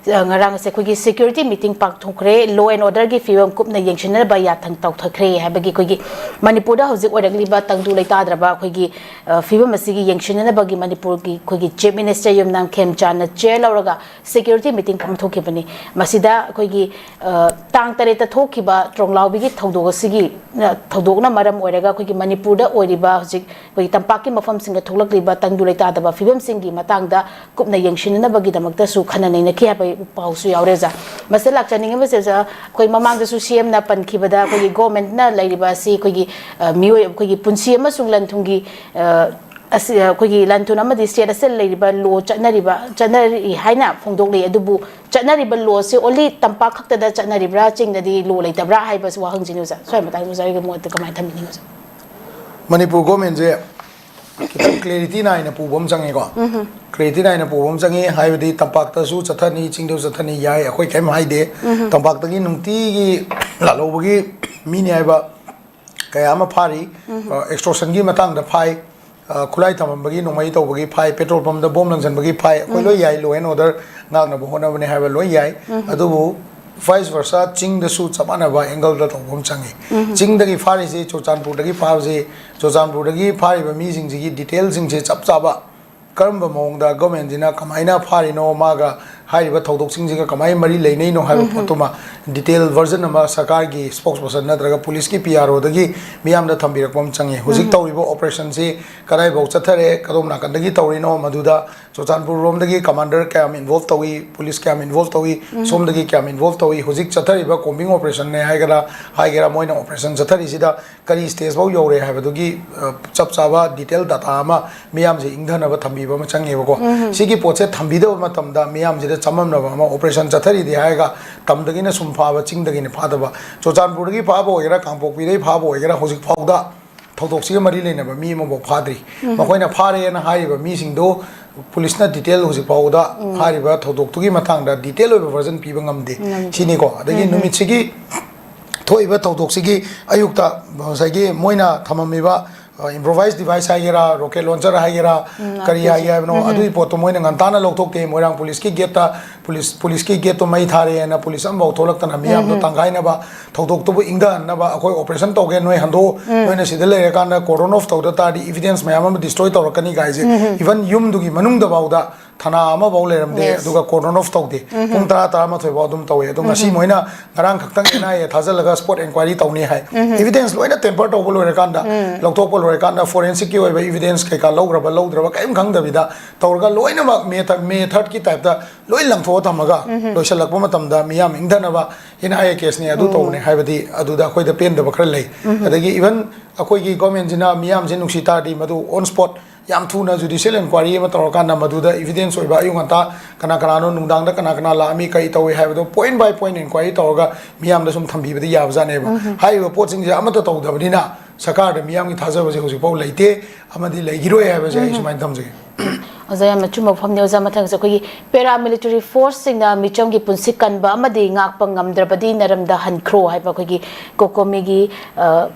ꯑ, ꯉꯔꯥꯡꯁꯦ ꯑꯩꯈꯣꯏꯒꯤ security meeting ꯄꯥꯡꯊꯣꯛꯈ꯭ꯔꯦ꯫ Law and orderꯒꯤ ꯐꯤꯕꯝ ꯀꯨꯞꯅ ꯌꯦꯡꯁꯤꯟꯅꯕ ꯌꯥꯊꯪ ꯇꯧꯊꯈ꯭ꯔꯦ ꯍꯥꯏꯕꯒꯤ ꯑꯩꯈꯣꯏꯒꯤ ꯃꯅꯤꯄꯨꯔꯗ ꯍꯧꯖꯤꯛ ꯑꯣꯏꯔꯛꯂꯤꯕ ꯇꯪꯗꯨ ꯂꯩꯇꯥꯗ꯭ꯔꯕ ꯑꯩꯈꯣꯏꯒꯤ, ꯑ, ꯐꯤꯕꯝ ꯑꯁꯤꯒꯤ ꯌꯦꯡꯁꯤꯟꯅꯅꯕꯒꯤ ꯃꯅꯤꯄꯨꯔꯒꯤ ꯑꯩꯈꯣꯏꯒꯤ Chief Minister ꯌꯨꯝꯅꯥꯝ ꯈꯦꯝꯆꯥꯟꯅ chair ꯂꯧꯔꯒ security meeting ꯄꯥꯡꯊꯣꯛꯈꯤꯕꯅꯤ꯫ ꯃꯁꯤꯗ ꯑꯩꯈꯣꯏꯒꯤ, ꯑ, ꯇꯥꯡ ꯇꯔꯦꯠꯇ ꯊꯣꯛꯈꯤꯕ ꯇ꯭ꯔꯣꯡꯂꯥꯎꯕꯤꯒꯤ ꯊꯧꯗꯣꯛ ꯑꯁꯤꯒꯤ, ꯑ, ꯊꯧꯗꯣꯛꯅ ꯃꯔꯝ ꯑꯣꯏꯔꯒ ꯑꯩꯈꯣꯏꯒꯤ ꯃꯅꯤꯄꯨꯔꯗ ꯑꯣꯏꯔꯤꯕ ꯍꯧꯖꯤꯛ ꯑꯩꯈꯣꯏꯒꯤ ꯇꯝꯄꯥꯛꯀꯤ ꯃꯐꯝꯁꯤꯡꯗ ꯊꯣꯛꯂꯛꯂꯤꯕ ꯇꯪꯗꯨ ꯂꯩꯇꯥꯗꯕ ꯐꯤꯕꯝꯁꯤꯡꯒꯤ ꯃꯇꯥꯡꯗ ꯀꯨꯞꯅ ꯌꯦꯡꯁꯤꯟꯅꯅꯕꯒꯤꯗꯃꯛꯇꯁꯨ ꯈꯟꯅ ꯅꯩꯅꯈꯤ ꯍꯥꯏꯕ ꯄꯥꯎꯁꯨ ꯌꯥꯎꯔꯦ ꯑꯣꯖꯥ꯫ ꯃꯁꯤꯗ ꯂꯥꯛꯆꯅꯤꯡꯉꯤꯕꯁꯦ ꯑꯣꯖꯥ, ꯑꯩꯈꯣꯏ ꯃꯃꯥꯡꯗꯁꯨ CMꯅ ꯄꯟꯈꯤꯕꯗ ꯑꯩꯈꯣꯏꯒꯤ governmentꯅ ꯂꯩꯔꯤꯕ ꯑꯁꯤ ꯑꯩꯈꯣꯏꯒꯤ, ꯑ, ꯃꯤꯑꯣꯏ, ꯑꯩꯈꯣꯏꯒꯤ ꯄꯨꯟꯁꯤ ꯑꯃꯁꯨꯡ ꯂꯟ ꯊꯨꯝꯒꯤ, ꯑ, ꯑꯁꯤ, ꯑ, ꯑꯩꯈꯣꯏꯒꯤ ꯂꯟ ꯊꯨꯝ ꯑꯃꯗꯤ state ꯑꯁꯤꯗ ꯂꯩꯔꯤꯕ law ꯆꯠꯅꯔꯤꯕ, ꯆꯠꯅꯔꯤ ꯍꯥꯏꯅ ꯐꯣꯡꯗꯣꯛꯂꯤ꯫ ꯑꯗꯨꯕꯨ ꯆꯠꯅꯔꯤꯕ lawꯁꯤ only ꯇꯝꯄꯥꯛ ꯈꯛꯇꯗ ꯆꯠꯅꯔꯤꯕ꯭ꯔꯥ, ꯆꯤꯡꯗꯗꯤ law ꯂꯩꯇꯕ꯭ꯔꯥ ꯍꯥꯏꯕꯁꯤ ꯋꯥꯍꯪꯁꯤꯅꯤ ꯑꯣꯖꯥ꯫ ꯁ꯭ꯋꯥꯏ ꯃꯇꯥꯡꯗ ꯑꯣꯖꯥꯒꯤ ꯃꯣꯠꯇ ꯀꯃꯥꯏꯅ ꯊꯝꯕꯤꯅꯤꯡꯉꯤ ꯑꯣꯖꯥ? ꯃꯅꯤꯄꯨꯔ governmentꯁꯦ ꯈꯤꯇꯪ clarity ꯅꯥꯏꯅ ꯄꯨꯕ ꯑꯃ ꯆꯪꯉꯤꯀꯣ꯫ Clarity ꯅꯥꯏꯅ ꯄꯨꯕ ꯑꯃ ꯆꯪꯉꯤ꯫ ꯍꯥꯏꯕꯗꯤ ꯇꯝꯄꯥꯛꯇꯁꯨ ꯆꯠꯊꯅꯤ, ꯆꯤꯡꯗꯁꯨ ꯆꯠꯊꯅꯤ, ꯌꯥꯏ, ꯑꯩꯈꯣꯏ ꯀꯩꯝ ꯍꯥꯏꯗꯦ꯫ ꯇꯝꯄꯥꯛꯇꯒꯤ ꯅꯨꯡꯇꯤꯒꯤ ꯂꯥꯜꯍꯧꯕꯒꯤ ꯃꯤꯅꯤ ꯍꯥꯏꯕ ꯀꯌꯥ ꯑꯃ ꯐꯥꯔꯤ꯫ ꯑ, extortionꯒꯤ ꯃꯇꯥꯡꯗ ꯐꯥꯏ, ꯑ, ꯈꯨꯠꯂꯥꯏ ꯊꯝꯃꯝꯕꯒꯤ, ꯅꯣꯡꯃꯩ ꯇꯧꯕꯒꯤ ꯐꯥꯏ, petrol pumpꯇ bomb ꯂꯪꯁꯟꯕꯒꯤ ꯐꯥꯏ, ꯑꯩꯈꯣꯏ ꯂꯣꯏ ꯌꯥꯏ, law and order ꯉꯥꯛꯅꯕ ꯍꯣꯠꯅꯕꯅꯦ ꯍꯥꯏꯕ ꯂꯣꯏ ꯌꯥꯏ꯫ ꯑꯗꯨꯕꯨ vice versa ꯆꯤꯡꯗꯁꯨ ꯆꯞ ꯃꯥꯟꯅꯕ angleꯗ ꯇꯧꯕ ꯑꯃ ꯆꯪꯉꯤ꯫ ꯆꯤꯡꯗꯒꯤ ꯐꯥꯔꯤꯁꯤ, ꯆꯨꯔꯆꯥꯟꯄꯨꯔꯗꯒꯤ ꯐꯥꯕꯁꯤ, ꯆꯨꯔꯆꯥꯟꯄꯨꯔꯗꯒꯤ ꯐꯥꯔꯤꯕ ꯃꯤꯁꯤꯡꯁꯤꯒꯤ detailꯁꯤꯡꯁꯦ ꯆꯞ ꯆꯥꯕ ꯀꯔꯝꯕ ꯃꯑꯣꯡꯗ governmentꯁꯤꯅ ꯀꯃꯥꯏꯅ ꯐꯥꯔꯤꯅꯣ, ꯃꯥꯒ ꯍꯥꯏꯔꯤꯕ ꯊꯧꯗꯣꯛꯁꯤꯡꯁꯤꯒ ꯀꯃꯥꯏꯅ ꯃꯔꯤ ꯂꯩꯅꯩꯅꯣ ꯍꯥꯏꯕ ꯄꯣꯠꯇꯨꯃ detail version ꯑꯃ ꯁꯔꯀꯥꯔꯒꯤ spokesperson ꯅꯠꯇ꯭ꯔꯒ ꯄꯨꯂꯤꯁꯀꯤ P R O ꯗꯒꯤ ꯃꯤꯌꯥꯝꯗ ꯊꯝꯕꯤꯔꯛꯄ ꯑꯃ ꯆꯪꯉꯦ꯫ ꯍꯧꯖꯤꯛ ꯇꯧꯔꯤꯕ operationꯁꯤ ꯀꯗꯥꯏꯐꯥꯎ ꯆꯠꯊꯔꯦ, ꯀꯗꯣꯝ ꯅꯥꯀꯟꯗꯒꯤ ꯇꯧꯔꯤꯅꯣ, ꯃꯗꯨꯗ ꯆꯨꯔꯆꯥꯟꯄꯨꯔ ꯔꯣꯝꯗꯒꯤ commander ꯀꯌꯥꯝ involve ꯇꯧꯏ, ꯄꯨꯂꯤꯁ ꯀꯌꯥꯝ involve ꯇꯧꯏ, ꯁꯣꯝꯗꯒꯤ ꯀꯌꯥꯝ involve ꯇꯧꯏ, ꯍꯧꯖꯤꯛ ꯆꯠꯊꯔꯤꯕ combing operationꯅꯦ ꯍꯥꯏꯒꯦꯔꯥ, ꯍꯥꯏꯒꯦꯔꯥ, ꯃꯣꯏꯅ operation ꯆꯠꯊꯔꯤꯁꯤꯗ ꯀꯔꯤ stage ꯐꯥꯎ ꯌꯧꯔꯦ ꯍꯥꯏꯕꯗꯨꯒꯤ, ꯑ, ꯆꯞ ꯆꯥꯕ detail data ꯑꯃ ꯃꯤꯌꯥꯝꯁꯦ ꯏꯪꯊꯅꯕ ꯊꯝꯕꯤꯕ ꯑꯃ ꯆꯪꯉꯦꯕꯀꯣ꯫ ꯁꯤꯒꯤ ꯄꯣꯠꯁꯦ ꯊꯝꯕꯤꯗꯕ ꯃꯇꯝꯗ ꯃꯤꯌꯥꯝꯁꯤꯗ ꯆꯃꯝꯅꯕ ꯑꯃ, operation ꯆꯠꯊꯔꯤꯗꯤ ꯍꯥꯏꯔꯒ ꯇꯝꯗꯒꯤꯅ ꯁꯨꯝ ꯐꯥꯕ, ꯆꯤꯡꯗꯒꯤꯅ ꯐꯥꯗꯕ, ꯆꯨꯔꯆꯥꯟꯄꯨꯔꯗꯒꯤ ꯐꯥꯕ ꯑꯣꯏꯒꯦꯔꯥ, ꯀꯥꯡꯄꯣꯛꯄꯤꯗꯒꯤ ꯐꯥꯕ ꯑꯣꯏꯒꯦꯔꯥ, ꯍꯧꯖꯤꯛ ꯐꯥꯎꯗ ꯊꯧꯗꯣꯛꯁꯤꯒ ꯃꯔꯤ ꯂꯩꯅꯕ ꯃꯤ ꯑꯃꯐꯥꯎ ꯐꯥꯗ꯭ꯔꯤ꯫ ꯃꯈꯣꯏꯅ ꯐꯥꯔꯦꯅ ꯍꯥꯏꯔꯤꯕ ꯃꯤꯁꯤꯡꯗꯣ ꯄꯨꯂꯤꯁꯅ detail ꯍꯧꯖꯤꯛ ꯐꯥꯎꯗ ꯍꯥꯏꯔꯤꯕ ꯊꯧꯗꯣꯛꯇꯨꯒꯤ ꯃꯇꯥꯡꯗ detail ꯑꯣꯏꯕ version ꯄꯤꯕ ꯉꯝꯗꯦ꯫ ꯁꯤꯅꯤꯀꯣ꯫ ꯑꯗꯒꯤ ꯅꯨꯃꯤꯠꯁꯤꯒꯤ ꯊꯣꯛꯏꯕ ꯊꯧꯗꯣꯛꯁꯤꯒꯤ ꯑꯌꯨꯛꯇ ꯉꯁꯥꯏꯒꯤ ꯃꯣꯏꯅ ꯊꯝꯃꯝꯃꯤꯕ, ꯑ, improvised device ꯍꯥꯏꯒꯦꯔꯥ, rocket launcher ꯍꯥꯏꯒꯦꯔꯥ, ꯀꯔꯤ ꯍꯥꯏꯒꯦ ꯍꯥꯏꯕꯅꯣ, ꯑꯗꯨꯒꯤ ꯄꯣꯠꯇꯣ ꯃꯣꯏꯅ ꯉꯟꯇꯥꯅ ꯂꯧꯊꯣꯛꯇꯦ꯫ ꯃꯣꯏꯔꯥꯡ ꯄꯨꯂꯤꯁꯀꯤ ꯒꯦꯠꯇ, ꯄꯨꯂꯤꯁ, ꯄꯨꯂꯤꯁꯀꯤ ꯒꯦꯠꯇꯣ ꯃꯩ ꯊꯥꯔꯦꯅ ꯄꯨꯂꯤꯁ ꯑꯃꯐꯥꯎ ꯊꯣꯛꯂꯛꯇꯅ ꯃꯤꯌꯥꯝꯗꯣ ꯇꯥꯡꯈꯥꯏꯅꯕ, ꯊꯧꯗꯣꯛꯇꯨꯕꯨ ꯏꯪꯊꯍꯟꯅꯕ, "ꯑꯩꯈꯣꯏ operation ꯇꯧꯒꯦ, ꯅꯣꯏ ꯍꯟꯗꯣꯛꯎ, ꯅꯣꯏꯅ ꯁꯤꯗ ꯂꯩꯔꯀꯥꯟꯗ cordon off ꯇꯧꯗ ꯇꯥꯔꯗꯤ evidence ꯃꯌꯥꯝ ꯑꯃ destroy ꯇꯧꯔꯛꯀꯅꯤ" ꯀꯥꯏꯁꯦ, even ꯌꯨꯝꯗꯨꯒꯤ ꯃꯅꯨꯡꯗ ꯐꯥꯎꯗ ꯊꯥꯅꯥ ꯑꯃꯐꯥꯎ ꯂꯩꯔꯝꯗꯦ꯫ ꯑꯗꯨꯒ cordon off ꯇꯧꯗꯦ꯫ ꯄꯨꯡ ꯇꯔꯥ, ꯇꯔꯥꯃꯥꯊꯣꯏ ꯐꯥꯎ ꯑꯗꯨꯝ ꯇꯧꯋꯦ꯫ ꯑꯗꯣ ꯉꯁꯤ ꯃꯣꯏꯅ ꯉꯔꯥꯡ ꯈꯛꯇꯪ N I A ꯊꯥꯖꯤꯜꯂꯒ spot enquiry ꯇꯧꯅꯤ ꯍꯥꯏ꯫ Evidence ꯂꯣꯏꯅ tamper ꯇꯧꯕ ꯂꯣꯏꯔꯀꯥꯟꯗ, ꯂꯧꯊꯣꯛꯄ ꯂꯣꯏꯔꯀꯥꯟꯗ, forensicꯀꯤ ꯑꯣꯏꯕ evidence ꯀꯩꯀꯥ ꯂꯧꯈ꯭ꯔꯕ ꯂꯧꯗ꯭ꯔꯕ ꯀꯔꯤꯝ ꯈꯪꯗꯕꯤꯗ ꯇꯧꯔꯒ ꯂꯣꯏꯅꯃꯛ ꯃꯦ ꯊ-, ꯃꯦ thirdꯀꯤ typeꯇ ꯂꯣꯏ ꯂꯪꯊꯣꯛꯑ ꯊꯝꯃꯒ ꯂꯣꯏꯁꯤꯜꯂꯛꯄ ꯃꯇꯝꯗ ꯃꯤꯌꯥꯝ ꯏꯪꯊꯅꯕ N I A caseꯅꯦ, ꯑꯗꯨ ꯇꯧꯕꯅꯦ ꯍꯥꯏꯕꯗꯤ ꯑꯗꯨꯗ ꯑꯩꯈꯣꯏꯗ ꯄꯦꯟꯗꯕ ꯈꯔ ꯂꯩ꯫ ꯑꯗꯒꯤ even ꯑꯩꯈꯣꯏꯒꯤ governmentꯁꯤꯅ ꯃꯤꯌꯥꯝꯁꯦ ꯅꯨꯡꯁꯤ ꯇꯥꯔꯗꯤ ꯃꯗꯨ on spot ꯌꯥꯝ ꯊꯨꯅ judicial enquiry ꯑꯃ ꯇꯧꯔꯀꯥꯟꯗ ꯃꯗꯨꯗ evidence ꯑꯣꯏꯕ ꯑꯌꯨꯛ ꯉꯟꯇꯥ ꯀꯅꯥ ꯀꯅꯥꯅꯣ ꯅꯨꯡꯗꯥꯡꯗ ꯀꯅꯥ ꯀꯅꯥ ꯂꯥꯛꯑꯝꯃꯤ, ꯀꯔꯤ ꯇꯧꯏ ꯍꯥꯏꯕꯗꯣ point by point enquiry ꯇꯧꯔꯒ ꯃꯤꯌꯥꯝꯗ ꯁꯨꯝ ꯊꯝꯕꯤꯕꯗꯤ ꯌꯥꯕꯖꯥꯠꯅꯦꯕ꯫ ꯍꯥꯏꯔꯤꯕ ꯄꯣꯠꯁꯤꯡꯁꯦ ꯑꯃꯠꯇ ꯇꯧꯗꯕꯅꯤꯅ ꯁꯔꯀꯥꯔꯗ ꯃꯤꯌꯥꯝꯒꯤ ꯊꯥꯖꯕꯁꯦ ꯍꯧꯖꯤꯛꯐꯥꯎ ꯂꯩꯇꯦ ꯑꯃꯗꯤ ꯂꯩꯈꯤꯔꯣꯏ ꯍꯥꯏꯕꯁꯦ ꯑꯩ ꯁꯨꯃꯥꯏꯅ ꯊꯝꯖꯒꯦ꯫ ꯑꯣꯖꯥ, ꯌꯥꯝꯅ ꯑꯆꯨꯝꯕ ꯋꯥꯐꯝꯅꯤ꯫ ꯑꯣꯖꯥ, ꯃꯊꯪꯁꯦ ꯑꯩꯈꯣꯏꯒꯤ paramilitary forceꯁꯤꯡꯅ ꯃꯤꯆꯝꯒꯤ ꯄꯨꯟꯁꯤ ꯀꯟꯕ ꯑꯃꯗꯤ ꯉꯥꯛꯄ ꯉꯝꯗ꯭ꯔꯕꯗꯤ ꯅꯔꯝꯗ ꯍꯟꯈ꯭ꯔꯣ ꯍꯥꯏꯕ ꯑꯩꯈꯣꯏꯒꯤ COCOMIꯒꯤ, ꯑ,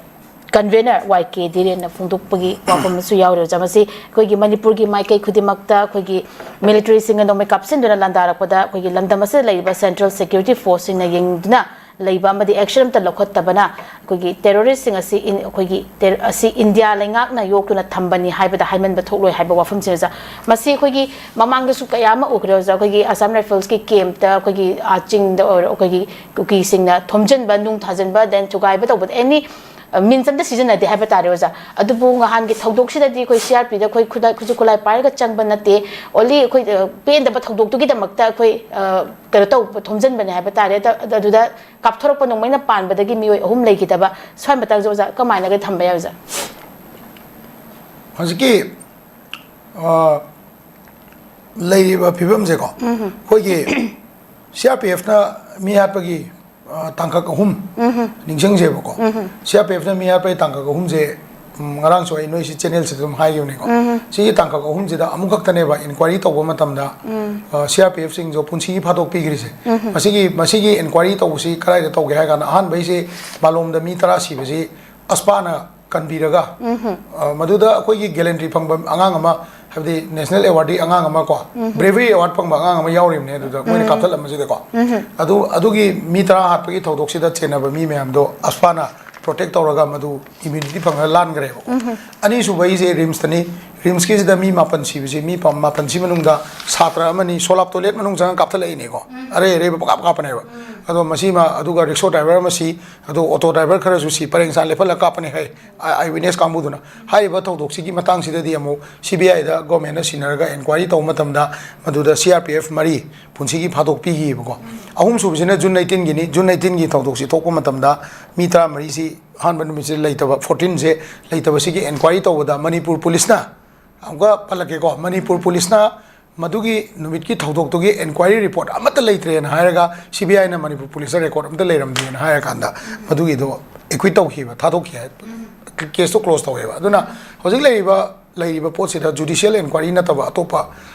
convener Y K ꯙꯤꯔꯦꯟꯅ ꯐꯣꯡꯗꯣꯛꯄꯒꯤ ꯋꯥꯐꯝ ꯑꯃꯁꯨ ꯌꯥꯎꯔꯤ꯫ ꯑꯣꯖꯥ, ꯃꯁꯤ ꯑꯩꯈꯣꯏꯒꯤ ꯃꯅꯤꯄꯨꯔꯒꯤ ꯃꯥꯏꯀꯩ ꯈꯨꯗꯤꯡꯃꯛꯇ ꯑꯩꯈꯣꯏꯒꯤ militaryꯁꯤꯡꯅ ꯅꯣꯡꯃꯩ ꯀꯥꯞꯁꯤꯟꯗꯨꯅ ꯂꯥꯟꯗꯥꯔꯛꯄꯗ ꯑꯩꯈꯣꯏꯒꯤ ꯂꯝꯗꯝ ꯑꯁꯤꯗ ꯂꯩꯔꯤꯕ central security forceꯁꯤꯡꯅ ꯌꯦꯡꯗꯨꯅ ꯂꯩꯕ ꯑꯃꯗꯤ action ꯑꯃꯠꯇ ꯂꯧꯈꯠꯇꯕꯅ ꯑꯩꯈꯣꯏꯒꯤ terrorist ꯁꯤꯡ ꯑꯁꯤ ꯏꯟ-, ꯑꯩꯈꯣꯏꯒꯤ ter-, ꯑꯁꯤ ꯏꯟꯗꯤꯌꯥ ꯂꯩꯉꯥꯛꯅ ꯌꯣꯛꯇꯨꯅ ꯊꯝꯕꯅꯤ ꯍꯥꯏꯕꯗ ꯍꯥꯏꯃꯟꯕ ꯊꯣꯛꯂꯣꯏ ꯍꯥꯏꯕ ꯋꯥꯐꯝꯁꯤꯅ ꯑꯣꯖꯥ꯫ ꯃꯁꯤ ꯑꯩꯈꯣꯏꯒꯤ ꯃꯃꯥꯡꯗꯁꯨ ꯀꯌꯥ ꯑꯃ ꯎꯈ꯭ꯔꯦ ꯑꯣꯖꯥ꯫ ꯑꯩꯈꯣꯏꯒꯤ Assam Rifles ꯀꯤ camp ꯇ ꯑꯩꯈꯣꯏꯒꯤ, ꯑꯥ, ꯆꯤꯡꯗ ꯑꯣꯏꯔꯣ, ꯑꯩꯈꯣꯏꯒꯤ ꯀꯨꯀꯤꯁꯤꯡꯅ ꯊꯣꯝꯖꯤꯟꯕ, ꯅꯨꯡ ꯊꯥꯖꯤꯟꯕ, then ꯊꯨꯒꯥꯏꯕ ꯇꯧꯕꯗ any means ꯑꯝꯇ ꯁꯤꯖꯤꯟꯅꯗꯦ ꯍꯥꯏꯕ ꯇꯥꯔꯦ ꯑꯣꯖꯥ꯫ ꯑꯗꯨꯕꯨ ꯅꯍꯥꯟꯒꯤ ꯊꯧꯗꯣꯛꯁꯤꯗꯗꯤ ꯑꯩꯈꯣꯏ C R P ꯗ ꯑꯩꯈꯣꯏ ꯈꯨꯠꯂꯥꯏ, ꯈꯨꯠꯁꯨ ꯈꯨꯠꯂꯥꯏ ꯄꯥꯏꯔꯒ ꯆꯪꯕ ꯅꯠꯇꯦ, only ꯑꯩꯈꯣꯏ, ꯑ, ꯄꯦꯟꯗꯕ ꯊꯧꯗꯣꯛꯇꯨꯒꯤꯗꯃꯛꯇ ꯑꯩꯈꯣꯏ, ꯑ, ꯀꯩꯅꯣ ꯇꯧꯕ, ꯊꯣꯝꯖꯤꯟꯕꯅꯦ ꯍꯥꯏꯕ ꯇꯥꯔꯦ꯫ ꯑꯗ-, ꯑꯗꯨꯗ ꯀꯥꯞꯊꯣꯔꯛꯄ ꯅꯣꯡꯃꯩꯅ ꯄꯥꯟꯕꯗꯒꯤ ꯃꯤꯑꯣꯏ ꯑꯍꯨꯝ ꯂꯩꯈꯤꯗꯕ, ꯁ꯭ꯋꯥꯏ ꯃꯇꯥꯡꯁꯦ ꯑꯣꯖꯥ ꯀꯃꯥꯏꯅꯒ ꯊꯝꯕ ꯌꯥꯏ ꯑꯣꯖꯥ? ꯍꯧꯖꯤꯛꯀꯤ, ꯑ, ꯂꯩꯔꯤꯕ ꯐꯤꯕꯝꯁꯦꯀꯣ, ꯑꯩꯈꯣꯏꯒꯤ C R P F ꯅ ꯃꯤ ꯍꯥꯠꯄꯒꯤ, ꯑ, ꯇꯥꯡꯀꯛ ꯑꯍꯨꯝ ꯅꯤꯡꯁꯤꯡꯖꯦꯕꯀꯣ꯫ C R P F ꯅ ꯃꯤ ꯍꯥꯠꯄꯒꯤ ꯇꯥꯡꯀꯛ ꯑꯍꯨꯝꯁꯦ, ꯎꯝ, ꯉꯔꯥꯡꯁꯨ ꯑꯩ ꯅꯣꯏꯁꯤ channel ꯁꯤꯗ ꯑꯗꯨꯝ ꯍꯥꯏꯈꯤꯕꯅꯤꯀꯣ꯫ ꯁꯤꯒꯤ ꯇꯥꯡꯀꯛ ꯑꯍꯨꯝꯁꯤꯗ ꯑꯃꯨꯛꯈꯛꯇꯅꯦꯕ inquiry ꯇꯧꯕ ꯃꯇꯝꯗ, ꯑ, C R P F ꯁꯤꯡꯁꯨ ꯄꯨꯟꯁꯤꯒꯤ ꯐꯥꯗꯣꯛ ꯄꯤꯈ꯭ꯔꯤꯁꯦ꯫ ꯃꯁꯤꯒꯤ, ꯃꯁꯤꯒꯤ inquiry ꯇꯧꯕꯁꯤ ꯀꯗꯥꯏꯗ ꯇꯧꯒꯦ ꯍꯥꯏ ꯀꯥꯟꯗ, ꯑꯍꯥꯟꯕꯩꯁꯦ ꯃꯥꯂꯣꯝꯗ ꯃꯤ ꯇꯔꯥ ꯁꯤꯕꯁꯤ AFSPA ꯅ ꯀꯟꯕꯤꯔꯒ, ꯑ, ꯃꯗꯨꯗ ꯑꯩꯈꯣꯏꯒꯤ gallantry ꯐꯪꯕ ꯑꯉꯥꯡ ꯑꯃ, ꯍꯥꯏꯕꯗꯤ national awardee ꯑꯉꯥꯡ ꯑꯃ ꯀꯣ, bravery award ꯐꯪꯕ ꯑꯉꯥꯡ ꯑꯃ ꯌꯥꯎꯔꯤꯕꯅꯦ ꯑꯗꯨꯗ, ꯃꯣꯏꯅ ꯀꯥꯞꯊꯠꯂꯝꯕꯁꯤꯗꯀꯣ꯫ ꯑꯗꯨ, ꯑꯗꯨꯒꯤ ꯃꯤ ꯇꯔꯥ ꯍꯥꯠꯄꯒꯤ ꯊꯧꯗꯣꯛꯁꯤꯗ ꯆꯦꯟꯅꯕ ꯃꯤ ꯃꯌꯥꯝꯗꯣ AFSPA ꯅ protect ꯇꯧꯔꯒ ꯃꯗꯨ immunity ꯐꯪꯉꯒ ꯂꯥꯟꯈ꯭ꯔꯦꯕꯀꯣ꯫ ꯑꯅꯤꯁꯨꯕꯒꯤꯁꯦ RIMS ꯇꯅꯤ꯫ RIMS ꯀꯤꯁꯤꯗ ꯃꯤ ꯃꯥꯄꯟ ꯁꯤꯕꯁꯤ, ꯃꯤ ꯄ-, ꯃꯥꯄꯟ ꯁꯤ ꯃꯅꯨꯡꯗ ꯁꯥꯇ꯭ꯔ ꯑꯃꯅꯤ ꯁꯣꯂꯥꯞ toilet ꯃꯅꯨꯡ ꯆꯪꯉꯒ ꯀꯥꯞꯊꯠꯂꯛꯏꯅꯦꯀꯣ꯫ ꯑꯔꯩ ꯑꯔꯩꯕ ꯄꯪꯀꯥꯞ ꯀꯥꯞꯄꯅꯦꯕ꯫ ꯑꯗꯣ ꯃꯁꯤꯃ, ꯑꯗꯨꯒ rickshaw driver ꯑꯃ ꯁꯤ, ꯑꯗꯣ auto driver ꯈꯔꯁꯨ ꯁꯤ, ꯄꯔꯦꯡ ꯁꯥꯟ ꯂꯦꯞꯍꯜꯂꯒ ꯀꯥꯞꯄꯅꯦ ꯍꯥꯏ, eye witness ꯀꯥꯡꯕꯨꯗꯨꯅ꯫ ꯍꯥꯏꯔꯤꯕ ꯊꯧꯗꯣꯛꯁꯤꯒꯤ ꯃꯇꯥꯡꯁꯤꯗꯗꯤ ꯑꯃꯨꯛ C B I the government ꯅ ꯁꯤꯟꯅꯔꯒ inquiry ꯇꯧꯕ ꯃꯇꯝꯗ ꯃꯗꯨꯗ C R P F ꯃꯔꯤ ꯄꯨꯟꯁꯤꯒꯤ ꯐꯥꯗꯣꯛ ꯄꯤꯈꯤꯕꯀꯣ꯫ ꯑꯍꯨꯝꯁꯨꯕꯁꯤꯅ June eighteen Guinea. June eighteen ꯒꯤ ꯊꯧꯗꯣꯛꯁꯤ ꯊꯣꯛꯄ ꯃꯇꯝꯗ ꯃꯤ ꯇꯔꯥꯃꯔꯤꯁꯤ ꯑꯍꯥꯟꯕ ꯅꯨꯃꯤꯠꯁꯤꯗ ꯂꯩꯇꯕ, fourteen ꯁꯦ ꯂꯩꯇꯕꯁꯤꯒꯤ inquiry ꯇꯧꯕꯗ ꯃꯅꯤꯄꯨꯔ ꯄꯨꯂꯤꯁꯅ, ꯑꯃꯨꯛꯀ ꯄꯜꯂꯛꯀꯦꯀꯣ, ꯃꯅꯤꯄꯨꯔ ꯄꯨꯂꯤꯁꯅ ꯃꯗꯨꯒꯤ ꯅꯨꯃꯤꯠꯀꯤ ꯊꯧꯗꯣꯛꯇꯨꯒꯤ inquiry report ꯑꯃꯠꯇ ꯂꯩꯇ꯭ꯔꯦꯅ ꯍꯥꯏꯔꯒ C B I ꯅ ꯃꯅꯤꯄꯨꯔ ꯄꯨꯂꯤꯁꯇ record ꯑꯃꯠꯇ ꯂꯩꯔꯝꯗꯦꯅ ꯍꯥꯏꯔꯀꯥꯟꯗ ꯃꯗꯨꯒꯤꯗꯣ acquit ꯇꯧꯈꯤꯕ, ꯊꯥꯗꯣꯛꯈꯤ ꯍꯥꯏ, case ꯇꯣ close ꯇꯧꯋꯦꯕ꯫ ꯑꯗꯨꯅ ꯍꯧꯖꯤꯛ ꯂꯩꯔꯤꯕ ꯂꯩꯔꯤꯕ ꯄꯣꯠꯁꯤꯗ ꯖꯨꯗꯤꯁꯤꯌꯦꯜ ꯏꯟꯀ꯭ꯋꯥꯏꯔꯤ ꯅꯠꯇꯕ ꯑꯇꯣꯞꯄ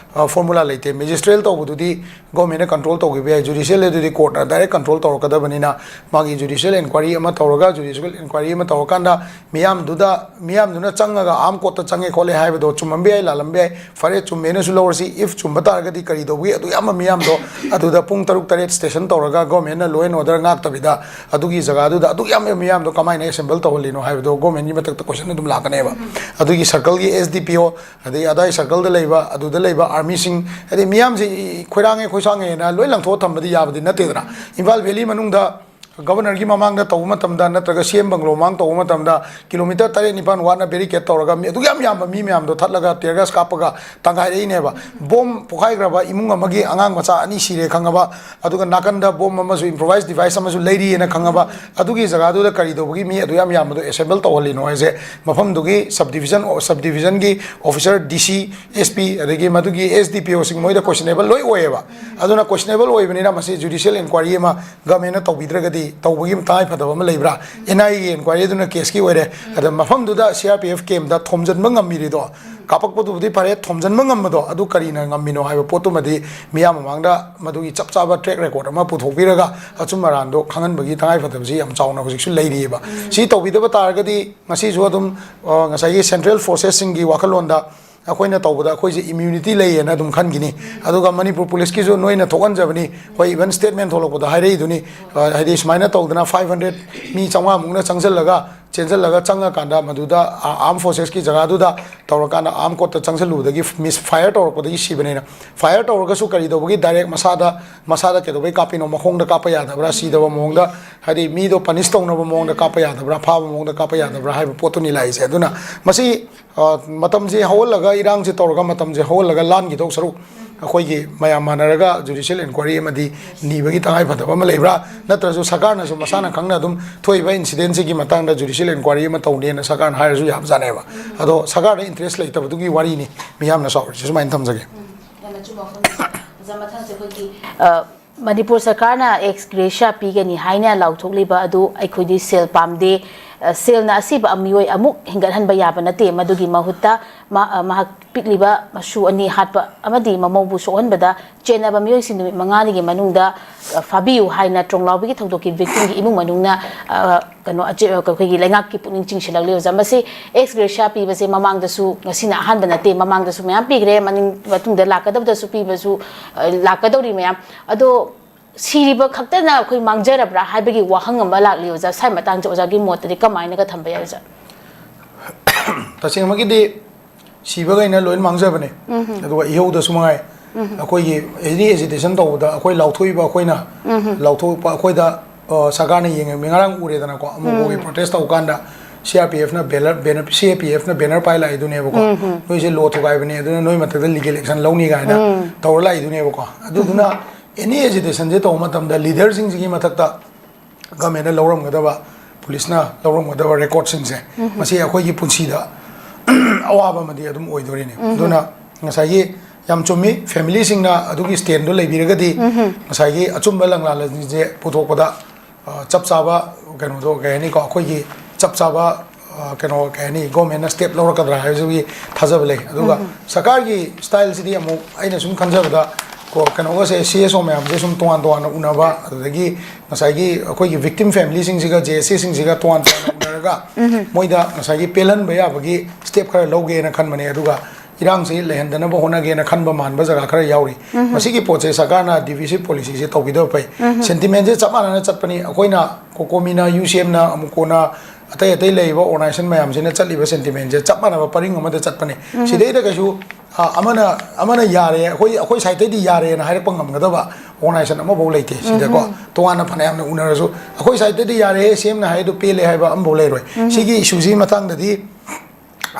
ꯐꯣꯔꯃꯨꯂꯥ ꯂꯩꯇꯦ꯫ ꯃꯦꯖꯤꯁꯇ꯭ꯔꯦꯠ ꯇꯧꯕꯗꯨꯗꯤ ꯒꯣꯔꯃꯦꯟꯅ ꯀꯟꯇ꯭ꯔꯣꯜ ꯇꯧꯈꯤꯕ ꯌꯥꯏ, ꯖꯨꯗꯤꯁꯤꯌꯦꯜ ꯑꯗꯨꯗꯤ ꯀꯣꯔꯠꯅ ꯗꯥꯏꯔꯦꯛ ꯀꯟꯇ꯭ꯔꯣꯜ ꯇꯧꯔꯛꯀꯗꯕꯅꯤꯅ ꯃꯥꯒꯤ ꯖꯨꯗꯤꯁꯤꯌꯦꯜ ꯏꯟꯀ꯭ꯋꯥꯏꯔꯤ ꯑꯃ ꯇꯧꯔꯒ, ꯖꯨꯗꯤꯁꯤꯌꯦꯜ ꯏꯟꯀ꯭ꯋꯥꯏꯔꯤ ꯑꯃ ꯇꯧꯔꯀꯥꯟꯗ ꯃꯤꯌꯥꯝꯗꯨꯗ, ꯃꯤꯌꯥꯝꯗꯨꯅ ꯆꯪꯉꯒ ꯑꯥꯔꯝ ꯀꯣꯔꯠꯇ ꯆꯪꯉꯦ ꯈꯣꯠꯂꯦ ꯍꯥꯏꯕꯗꯣ ꯆꯨꯝꯃꯝꯕ ꯌꯥꯏ, ꯂꯥꯜꯂꯝꯕ ꯌꯥꯏ, ꯐꯔꯦ, ꯆꯨꯝꯃꯦꯅꯁꯨ ꯂꯧꯔꯁꯤ꯫ ꯏꯐ ꯆꯨꯝꯕ ꯇꯥꯔꯒꯗꯤ ꯀꯔꯤ ꯇꯧꯕꯒꯤ ꯑꯗꯨ ꯌꯥꯝꯕ ꯃꯤꯌꯥꯝꯗꯣ ꯑꯗꯨꯗ ꯄꯨꯡ ꯇꯔꯨꯛ ꯇꯔꯦꯠ ꯁ꯭ꯇꯦꯁꯟ ꯇꯧꯔꯒ ꯒꯣꯔꯃꯦꯟꯅ ꯂꯣ ꯑꯦꯟ ꯑꯣꯔꯗꯔ ꯉꯥꯛꯇꯕꯤꯗ ꯑꯗꯨꯒꯤ ꯖꯒꯥꯗꯨꯗ ꯑꯗꯨꯛ ꯌꯥꯝꯕ ꯃꯤꯌꯥꯝꯗꯣ ꯀꯃꯥꯏꯅ ꯑꯦꯁꯦꯝꯕꯜ ꯇꯧꯍꯜꯂꯤꯅꯣ ꯍꯥꯏꯕꯗꯣ ꯒꯣꯔꯃꯦꯟꯒꯤ ꯃꯊꯛꯇ ꯀꯣꯏꯁꯟ ꯑꯗꯨꯝ ꯂꯥꯛꯀꯅꯦꯕ꯫ ꯑꯗꯨꯒꯤ ꯁꯔꯀꯜꯒꯤ ꯑꯦꯁ ꯗꯤ ꯄꯤ ꯑꯣ, ꯑꯗꯩ ꯑꯗꯥꯏ ꯁꯔꯀꯜꯗ ꯂꯩꯕ, ꯑꯗꯨꯗ ꯂꯩꯕ ꯑꯥꯔꯃꯤꯁꯤꯡ, ꯍꯥꯏꯗꯤ ꯃꯤꯌꯥꯝꯁꯤ ꯈꯣꯏꯔꯥꯡꯉꯦ ꯈꯣꯏꯁꯥꯡꯉꯦꯅ ꯂꯣꯏ ꯂꯪꯊꯣꯛꯑ ꯊꯝꯕꯗꯤ ꯌꯥꯕꯗꯤ ꯅꯠꯇꯦꯗꯅ꯫ ꯏꯝꯐꯥꯜ ꯚꯦꯂꯤ ꯃꯅꯨꯡꯗ ꯒꯕꯔꯅꯔꯒꯤ ꯃꯃꯥꯡꯗ ꯇꯧꯕ ꯃꯇꯝꯗ ꯅꯠꯇ꯭ꯔꯒ ꯁꯤ ꯑꯦꯝ ꯕꯪꯒ꯭ꯂꯣ ꯃꯃꯥꯡ ꯇꯧꯕ ꯃꯇꯝꯗ ꯀꯤꯂꯣꯃꯤꯇꯔ ꯇꯔꯦꯠ ꯅꯤꯄꯥꯟ ꯋꯥꯠꯅ ꯕꯦꯔꯤꯀꯦꯠ ꯇꯧꯔꯒ ꯃꯤ ꯑꯗꯨꯛ ꯌꯥꯝ ꯌꯥꯝꯕ ꯃꯤ ꯃꯌꯥꯝꯗꯣ ꯊꯠꯂꯒ ꯇꯤꯌꯔ ꯒ꯭ꯌꯥꯁ ꯀꯥꯞꯄꯒ ꯇꯪꯈꯥꯏꯗꯩꯅꯦꯕ꯫ ꯕꯣꯝ ꯄꯣꯈꯥꯏꯈ꯭ꯔꯕ ꯏꯃꯨꯡ ꯑꯃꯒꯤ ꯑꯉꯥꯡ ꯃꯆꯥ ꯑꯅꯤ ꯁꯤꯔꯦ ꯈꯪꯉꯕ, ꯑꯗꯨꯒ ꯅꯥꯀꯟꯗ ꯕꯣꯝ ꯑꯃꯁꯨ, ꯏꯝꯄ꯭ꯔꯣꯚꯥꯏꯁ ꯗꯤꯚꯥꯏꯁ ꯑꯃꯁꯨ ꯂꯩꯔꯤꯑꯅ ꯈꯪꯉꯕ, ꯑꯗꯨꯒꯤ ꯖꯒꯥꯗꯨꯗ ꯀꯔꯤ ꯇꯧꯕꯒꯤ ꯃꯤ ꯑꯗꯨ ꯌꯥꯝ ꯌꯥꯝꯕꯗꯣ ꯑꯦꯁꯦꯝꯕꯜ ꯇꯧꯍꯜꯂꯤꯅꯣ ꯍꯥꯏꯁꯦ ꯃꯐꯝꯗꯨꯒꯤ ꯁꯕ ꯗꯤꯚꯤꯖꯟ, ꯁꯕ ꯗꯤꯚꯤꯖꯟꯒꯤ ꯑꯣꯐꯤꯁꯥꯔ, ꯗꯤ ꯁꯤ, ꯑꯦꯁ ꯄꯤ, ꯑꯗꯒꯤ ꯃꯗꯨꯒꯤ ꯑꯦꯁ ꯗꯤ ꯄꯤ ꯑꯣꯁꯤꯡ ꯃꯣꯏꯗ ꯀꯣꯏꯁꯟꯅꯦꯕꯜ ꯂꯣꯏ ꯑꯣꯏꯌꯦꯕ꯫ ꯑꯗꯨꯅ ꯀꯣꯏꯁꯟꯅꯦꯕꯜ ꯑꯣꯏꯕꯅꯤꯅ ꯃꯁꯤ ꯖꯨꯗꯤꯁꯤꯌꯦꯜ ꯏꯟꯀ꯭ꯋꯥꯏꯔꯤ ꯑꯃ ꯒꯃꯦꯟꯅ ꯇꯧꯕꯤꯗ꯭ꯔꯒꯗꯤ ꯇꯧꯕꯒꯤ ꯇꯉꯥꯏ ꯐꯗꯕ ꯑꯃ ꯂꯩꯕ꯭ꯔꯥ? ꯑꯦꯟ ꯑꯥꯏ ꯑꯦꯒꯤ ꯏꯟꯀ꯭ꯋꯥꯏꯔꯤ ꯑꯗꯨꯅ ꯀꯦꯁꯀꯤ ꯑꯣꯏꯔꯦ꯫ ꯑꯗ ꯃꯐꯝꯗꯨꯗ ꯁꯤ ꯑꯥꯔ ꯄꯤ ꯑꯦꯐ ꯀꯦꯝꯗ ꯊꯣꯝꯖꯤꯟꯕ ꯉꯝꯃꯤꯔꯤꯗꯣ, ꯀꯥꯞꯄꯛꯄꯗꯨꯕꯨꯗꯤ ꯐꯔꯦ, ꯊꯣꯝꯖꯤꯟꯕ ꯉꯝꯕꯗꯣ ꯑꯗꯨ ꯀꯔꯤꯅ ꯉꯝꯃꯤꯅꯣ ꯍꯥꯏꯕ ꯄꯣꯠꯇꯨꯃꯗꯤ ꯃꯤꯌꯥꯝ ꯃꯃꯥꯡꯗ ꯃꯗꯨꯒꯤ ꯆꯞ ꯆꯥꯕ ꯇ꯭ꯔꯦꯛ ꯔꯦꯀꯣꯔꯗ ꯑꯃ ꯄꯨꯊꯣꯛꯄꯤꯔꯒ ꯑꯆꯨꯝ ꯑꯔꯥꯟꯗꯣ ꯈꯪꯍꯟꯕꯒꯤ ꯇꯉꯥꯏ ꯐꯗꯕꯁꯤ ꯌꯥꯝ ꯆꯥꯎꯅ ꯍꯧꯖꯤꯛꯁꯨ ꯂꯩꯔꯤꯑꯕ꯫ ꯁꯤ ꯇꯧꯕꯤꯗꯕ ꯇꯥꯔꯒꯗꯤ ꯉꯁꯤꯁꯨ ꯑꯗꯨꯝ, ꯑ, ꯉꯁꯥꯏꯒꯤ ꯁꯦꯟꯇ꯭ꯔꯦꯜ ꯐꯣꯔꯁꯦꯁꯁꯤꯡꯒꯤ ꯋꯥꯈꯜꯂꯣꯟꯗ ꯑꯩꯈꯣꯏꯅ ꯇꯧꯕꯗ ꯑꯩꯈꯣꯏꯁꯦ ꯏꯝꯌꯨꯅꯤꯇꯤ ꯂꯩꯌꯦꯅ ꯑꯗꯨꯝ ꯈꯟꯈꯤꯅꯤ꯫ ꯑꯗꯨꯒ ꯃꯅꯤꯄꯨꯔ ꯄꯨꯂꯤꯁꯀꯤꯁꯨ ꯅꯣꯏꯅ ꯊꯣꯛꯍꯟꯖꯕꯅꯤ, ꯍꯣꯏ, ꯏꯚꯟ ꯁ꯭ꯇꯦꯠꯃꯦꯟ ꯊꯣꯛꯂꯛꯄꯗ ꯍꯥꯏꯔꯛꯏꯗꯨꯅꯤ, ꯑ, ꯍꯥꯏꯗꯤ ꯁꯨꯃꯥꯏꯅ ꯇꯧꯗꯅ ꯐꯥꯏꯚ ꯍꯟꯗ꯭ꯔꯦꯠ ꯃꯤ ꯆꯥꯝꯃꯉꯥꯃꯨꯛꯅ ꯆꯪꯁꯤꯜꯂꯒ, ꯆꯦꯟꯁꯤꯜꯂꯒ ꯆꯪꯉꯀꯥꯟꯗ ꯃꯗꯨꯗ ꯑꯥꯔꯝ ꯐꯣꯔꯁꯦꯁꯀꯤ ꯖꯒꯥꯗꯨꯗ ꯇꯧꯔꯀꯥꯟꯗ ꯑꯥꯔꯝ ꯀꯣꯔꯠꯇ ꯆꯪꯁꯤꯜꯂꯨꯕꯗꯒꯤ ꯃꯤꯁ ꯐꯥꯌꯔ ꯇꯧꯔꯛꯄꯗꯒꯤ ꯁꯤꯕꯅꯦꯅ꯫ ꯐꯥꯌꯔ ꯇꯧꯔꯒꯁꯨ ꯀꯔꯤ ꯇꯧꯕꯒꯤ ꯗꯥꯏꯔꯦꯛ ꯃꯁꯥꯗ, ꯃꯁꯥꯗ ꯀꯩꯗꯧꯕꯩ ꯀꯥꯞꯄꯤꯅꯣ? ꯃꯈꯣꯡꯗ ꯀꯥꯞꯄ ꯌꯥꯗꯕ꯭ꯔꯥ? ꯁꯤꯗꯕ ꯃꯑꯣꯡꯗ, ꯍꯥꯏꯗꯤ ꯃꯤꯗꯣ ꯄꯅꯤꯁ ꯇꯧꯅꯕ ꯃꯑꯣꯡꯗ ꯀꯥꯞꯄ ꯌꯥꯗꯕ꯭ꯔꯥ? ꯐꯥꯕ ꯃꯑꯣꯡꯗ ꯀꯥꯞꯄ ꯌꯥꯗꯕ꯭ꯔꯥ ꯍꯥꯏꯕ ꯄꯣꯠꯇꯨꯅꯤ ꯂꯥꯛꯏꯁꯦ꯫ ꯑꯗꯨꯅ ꯃꯁꯤ ꯑ, ꯃꯇꯝꯁꯦ ꯍꯧꯍꯜꯂꯒ, ꯏꯔꯥꯡꯁꯦ ꯇꯧꯔꯒ ꯃꯇꯝꯁꯦ ꯍꯧꯍꯜꯂꯒ ꯂꯥꯟꯈꯤꯗꯧ ꯁꯔꯨꯛ, ꯑꯩꯈꯣꯏꯒꯤ ꯃꯌꯥꯝ ꯃꯥꯟꯅꯔꯒ ꯖꯨꯗꯤꯁꯤꯌꯦꯜ ꯏꯟꯀ꯭ꯋꯥꯏꯔꯤ ꯑꯃꯗꯤ ꯅꯤꯕꯒꯤ ꯇꯉꯥꯏ ꯐꯗꯕ ꯑꯃ ꯂꯩꯕ꯭ꯔꯥ? ꯅꯠꯇ꯭ꯔꯁꯨ ꯁꯔꯀꯥꯔꯅꯁꯨ ꯃꯁꯥꯅ ꯈꯪꯅ ꯑꯗꯨꯝ ꯊꯣꯛꯏꯕ ꯏꯟꯁꯤꯗꯦꯟꯁꯤꯒꯤ ꯃꯇꯥꯡꯗ ꯖꯨꯗꯤꯁꯤꯌꯦꯜ ꯏꯟꯀ꯭ꯋꯥꯏꯔꯤ ꯑꯃ ꯇꯧꯅꯦꯅ ꯁꯔꯀꯥꯔꯅ ꯍꯥꯏꯔꯁꯨ ꯌꯥꯕꯖꯥꯠꯅꯦꯕ꯫ ꯑꯗꯣ ꯁꯔꯀꯥꯔꯗ ꯏꯟꯇꯔꯦꯁ ꯂꯩꯇꯕꯗꯨꯒꯤ ꯋꯥꯔꯤꯅꯤ ꯃꯤꯌꯥꯝꯅ ꯁꯥꯎꯔꯤꯁꯦ꯫ ꯁꯨꯃꯥꯏꯅ ꯊꯝꯖꯒꯦ꯫ ꯌꯥꯝꯅ ꯑꯆꯨꯝꯕ ꯋꯥꯐꯝꯅꯤ꯫ ꯑꯣꯖꯥ, ꯃꯊꯪꯁꯦ ꯑꯩꯈꯣꯏꯒꯤ, ꯑ, ꯃꯅꯤꯄꯨꯔ ꯁꯔꯀꯥꯔꯅ ꯑꯦꯛꯁ ꯒ꯭ꯔꯦꯁꯤꯌꯥ ꯄꯤꯒꯅꯤ ꯍꯥꯏꯅ ꯂꯥꯎꯊꯣꯛꯂꯤꯕ ꯑꯗꯨ ꯑꯩꯈꯣꯏꯗꯤ ꯁꯦꯜ ꯄꯥꯝꯗꯦ, ꯑ, ꯁꯦꯜꯅ ꯑꯁꯤꯕ ꯃꯤꯑꯣꯏ ꯑꯃꯨꯛ ꯍꯤꯡꯒꯠꯍꯟꯕ ꯌꯥꯕ ꯅꯠꯇꯦ꯫ ꯃꯗꯨꯒꯤ ꯃꯍꯨꯠꯇ ꯃꯥ-, ꯑ, ꯃꯍꯥꯛ ꯄꯤꯛꯂꯤꯕ ꯃꯁꯨ ꯑꯅꯤ ꯍꯥꯠꯄ ꯑꯃꯗꯤ ꯃꯃꯧꯕꯨ ꯁꯣꯛꯍꯟꯕꯗ ꯆꯦꯟꯅꯕ ꯃꯤꯑꯣꯏꯁꯤꯡ ꯅꯨꯃꯤꯠ ꯃꯉꯥꯅꯤꯒꯤ ꯃꯅꯨꯡꯗ, ꯑ, ꯐꯥꯕꯤꯌꯨ ꯍꯥꯏꯅ ꯇ꯭ꯔꯣꯡꯂꯥꯎꯕꯤꯒꯤ ꯊꯧꯗꯣꯛꯀꯤ victimꯒꯤ ꯏꯃꯨꯡ ꯃꯅꯨꯡꯅ, ꯑ, ꯀꯩꯅꯣ, ꯑꯆꯦ-, ꯑ, ꯑꯩꯈꯣꯏꯒꯤ ꯂꯩꯉꯥꯛꯀꯤ ꯄꯨꯛꯅꯤꯡ ꯆꯤꯡꯁꯤꯜꯂꯛꯂꯤ ꯑꯣꯖꯥ꯫ ꯃꯁꯤ ex gratia ꯄꯤꯕꯁꯦ ꯃꯃꯥꯡꯗꯁꯨ, ꯉꯁꯤꯅ ꯑꯍꯥꯟꯕ ꯅꯠꯇꯦ, ꯃꯃꯥꯡꯗꯁꯨ ꯃꯌꯥꯝ ꯄꯤꯈ꯭ꯔꯦ, ꯃꯅꯤꯡ, ꯃꯇꯨꯡꯗ ꯂꯥꯛꯀꯗꯕꯗꯁꯨ ꯄꯤꯕꯁꯨ, ꯑ, ꯂꯥꯛꯀꯗꯧꯔꯤ ꯃꯌꯥꯝ꯫ ꯑꯗꯣ ꯁꯤꯔꯤꯕ ꯈꯛꯇꯅ ꯑꯩꯈꯣꯏ ꯃꯥꯡꯖꯔꯕ꯭ꯔꯥ ꯍꯥꯏꯕꯒꯤ ꯋꯥꯍꯪ ꯑꯃ ꯂꯥꯛꯂꯤ ꯑꯣꯖꯥ꯫ ꯁ꯭ꯋꯥꯏ ꯃꯇꯥꯡꯁꯦ ꯑꯣꯖꯥꯒꯤ ꯃꯣꯠꯇꯗꯤ ꯀꯃꯥꯏꯅꯒ ꯊꯝꯕ ꯌꯥꯏ ꯑꯣꯖꯥ? ꯇꯁꯦꯡꯕꯒꯤꯗꯤ ꯁꯤꯕꯈꯩꯅ ꯂꯣꯏꯅ ꯃꯥꯡꯖꯕꯅꯦ꯫ ꯑꯗꯨꯒ ꯏꯍꯧꯗꯁꯨ ꯃꯉꯥꯏ, ꯑꯩꯈꯣꯏꯒꯤ any agitation ꯇꯧꯕꯗ ꯑꯩꯈꯣꯏ ꯂꯥꯎꯊꯣꯛꯏꯕ, ꯑꯩꯈꯣꯏꯅ ꯂꯥꯎꯊꯣꯛꯄ, ꯑꯩꯈꯣꯏꯗ, ꯑ, ꯁꯔꯀꯥꯔꯅ ꯌꯦꯡꯉꯝꯃꯤ꯫ ꯉꯔꯥꯡ ꯎꯔꯦꯗꯅꯀꯣ, ꯑꯃꯨꯛ ꯃꯣꯏꯒꯤ protest ꯇꯧꯕ ꯀꯥꯟꯗ C R P F ꯅ banner, banner, C A P F ꯅ banner ꯄꯥꯏ ꯂꯥꯛꯏꯗꯨꯅꯦꯕꯀꯣ꯫ ꯅꯣꯏꯁꯦ law ꯊꯨꯒꯥꯏꯕꯅꯦ, ꯑꯗꯨꯅ ꯅꯣꯏ ꯃꯊꯛꯇ legal action ꯂꯧꯅꯤ ꯀꯥꯏꯅ ꯇꯧꯔ ꯂꯥꯛꯏꯗꯨꯅꯦꯕꯀꯣ꯫ ꯑꯗꯨꯗꯨꯅ any agitation ꯁꯦ ꯇꯧꯕ ꯃꯇꯝꯗ leader ꯁꯤꯡꯁꯤꯒꯤ ꯃꯊꯛꯇ government ꯅ ꯂꯧꯔꯝꯒꯗꯕ, police ꯅ ꯂꯧꯔꯝꯒꯗꯕ record ꯁꯤꯡꯁꯦ, ꯃꯁꯤ ꯑꯩꯈꯣꯏꯒꯤ ꯄꯨꯟꯁꯤꯗ ꯑꯋꯥꯕ ꯑꯃꯗꯤ ꯑꯗꯨꯝ ꯑꯣꯏꯗꯣꯔꯤꯅꯤ꯫ ꯑꯗꯨꯅ ꯉꯁꯥꯏꯒꯤ ꯌꯥꯝ ꯆꯨꯝꯃꯤ, family ꯁꯤꯡꯅ ꯑꯗꯨꯒꯤ stand ꯗꯣ ꯂꯩꯕꯤꯔꯒꯗꯤ ꯉꯁꯥꯏꯒꯤ ꯑꯆꯨꯝꯕ ꯂꯪꯂꯥꯂꯣꯟꯁꯤꯡꯁꯦ ꯄꯨꯊꯣꯛꯄꯗ, ꯑ, ꯆꯞ ꯆꯥꯕ ꯀꯩꯅꯣꯗꯣ, ꯀꯩ ꯍꯥꯏꯅꯤꯀꯣ, ꯑꯩꯈꯣꯏꯒꯤ ꯆꯞ ꯆꯥꯕ, ꯑ, ꯀꯩꯅꯣ, ꯀꯩ ꯍꯥꯏꯅꯤ, government ꯅ step ꯂꯧꯔꯛꯀꯗ꯭ꯔꯥ ꯍꯥꯏꯕꯁꯤꯒꯤ ꯊꯥꯖꯕ ꯂꯩ꯫ ꯑꯗꯨꯒ ꯁꯔꯀꯥꯔꯒꯤ style ꯁꯤꯗꯤ ꯑꯃꯨꯛ ꯑꯩꯅ ꯁꯨꯝ ꯈꯟꯖꯕꯗ, ꯀꯣ, ꯀꯩꯅꯣꯒꯁꯦ, C S O ꯃꯌꯥꯝꯁꯦ ꯁꯨꯝ ꯇꯣꯉꯥꯟ ꯇꯣꯉꯥꯟꯅ ꯎꯅꯕ, ꯑꯗꯨꯗꯒꯤ ꯉꯁꯥꯏꯒꯤ ꯑꯩꯈꯣꯏꯒꯤ victim family ꯁꯤꯡꯁꯤꯒ J S A ꯁꯤꯡꯁꯤꯒ ꯇꯣꯉꯥꯟ ꯇꯣꯉꯥꯟꯅ ꯎꯅꯔꯒ ꯃꯣꯏꯗ ꯉꯁꯥꯏꯒꯤ ꯄꯦꯜꯍꯟꯕ ꯌꯥꯕꯒꯤ step ꯈꯔ ꯂꯧꯒꯦꯅ ꯈꯟꯕꯅꯦ꯫ ꯑꯗꯨꯒ ꯏꯔꯥꯡꯁꯤ ꯂꯩꯍꯟꯗꯅꯕ ꯍꯣꯠꯅꯒꯦꯅ ꯈꯟꯕ ꯃꯥꯟꯕ ꯖꯒꯥ ꯈꯔ ꯌꯥꯎꯔꯤ꯫ ꯃꯁꯤꯒꯤ ꯄꯣꯠꯁꯦ ꯁꯔꯀꯥꯔꯅ divisive policy ꯁꯦ ꯇꯧꯕꯤꯗꯕ ꯐꯩ꯫ Sentiment ꯁꯦ ꯆꯞ ꯃꯥꯟꯅꯅ ꯆꯠꯄꯅꯤ꯫ ꯑꯩꯈꯣꯏꯅ, ꯀꯣꯀꯣꯃꯤꯅ, U C M ꯅ, ꯑꯃꯨꯛ ꯀꯣꯟꯅ ꯑꯇꯩ ꯑꯇꯩ ꯂꯩꯔꯤꯕ organization ꯃꯌꯥꯝꯁꯤꯅ ꯆꯠꯂꯤꯕ sentiment ꯁꯦ ꯆꯞ ꯃꯥꯟꯅꯕ ꯄꯔꯤꯡ ꯑꯃꯗ ꯆꯠꯄꯅꯤ꯫ ꯁꯤꯗꯩꯗ ꯀꯩꯁꯨ, ꯑ, ꯑꯃꯅ, ꯑꯃꯅ ꯌꯥꯔꯦ, ꯑꯩꯈꯣꯏ, ꯑꯩꯈꯣꯏ side ꯇꯩꯗꯤ ꯌꯥꯔꯦꯅ ꯍꯥꯏꯔꯛꯄ ꯉꯝꯒꯗꯕ organization ꯑꯃꯐꯥꯎ ꯂꯩꯇꯦ ꯁꯤꯗꯀꯣ꯫ ꯇꯣꯉꯥꯟꯅ ꯐꯅꯌꯥꯝꯅ ꯎꯅꯔꯁꯨ ꯑꯩꯈꯣꯏ side ꯇꯩꯗꯤ ꯌꯥꯔꯦ, C M ꯅ ꯍꯥꯏꯗꯣ ꯄꯦꯜꯂꯦ ꯍꯥꯏꯕ ꯑꯃꯐꯥꯎ ꯂꯩꯔꯣꯏ꯫ ꯁꯤꯒꯤ issue ꯁꯤꯒꯤ ꯃꯇꯥꯡꯗꯗꯤ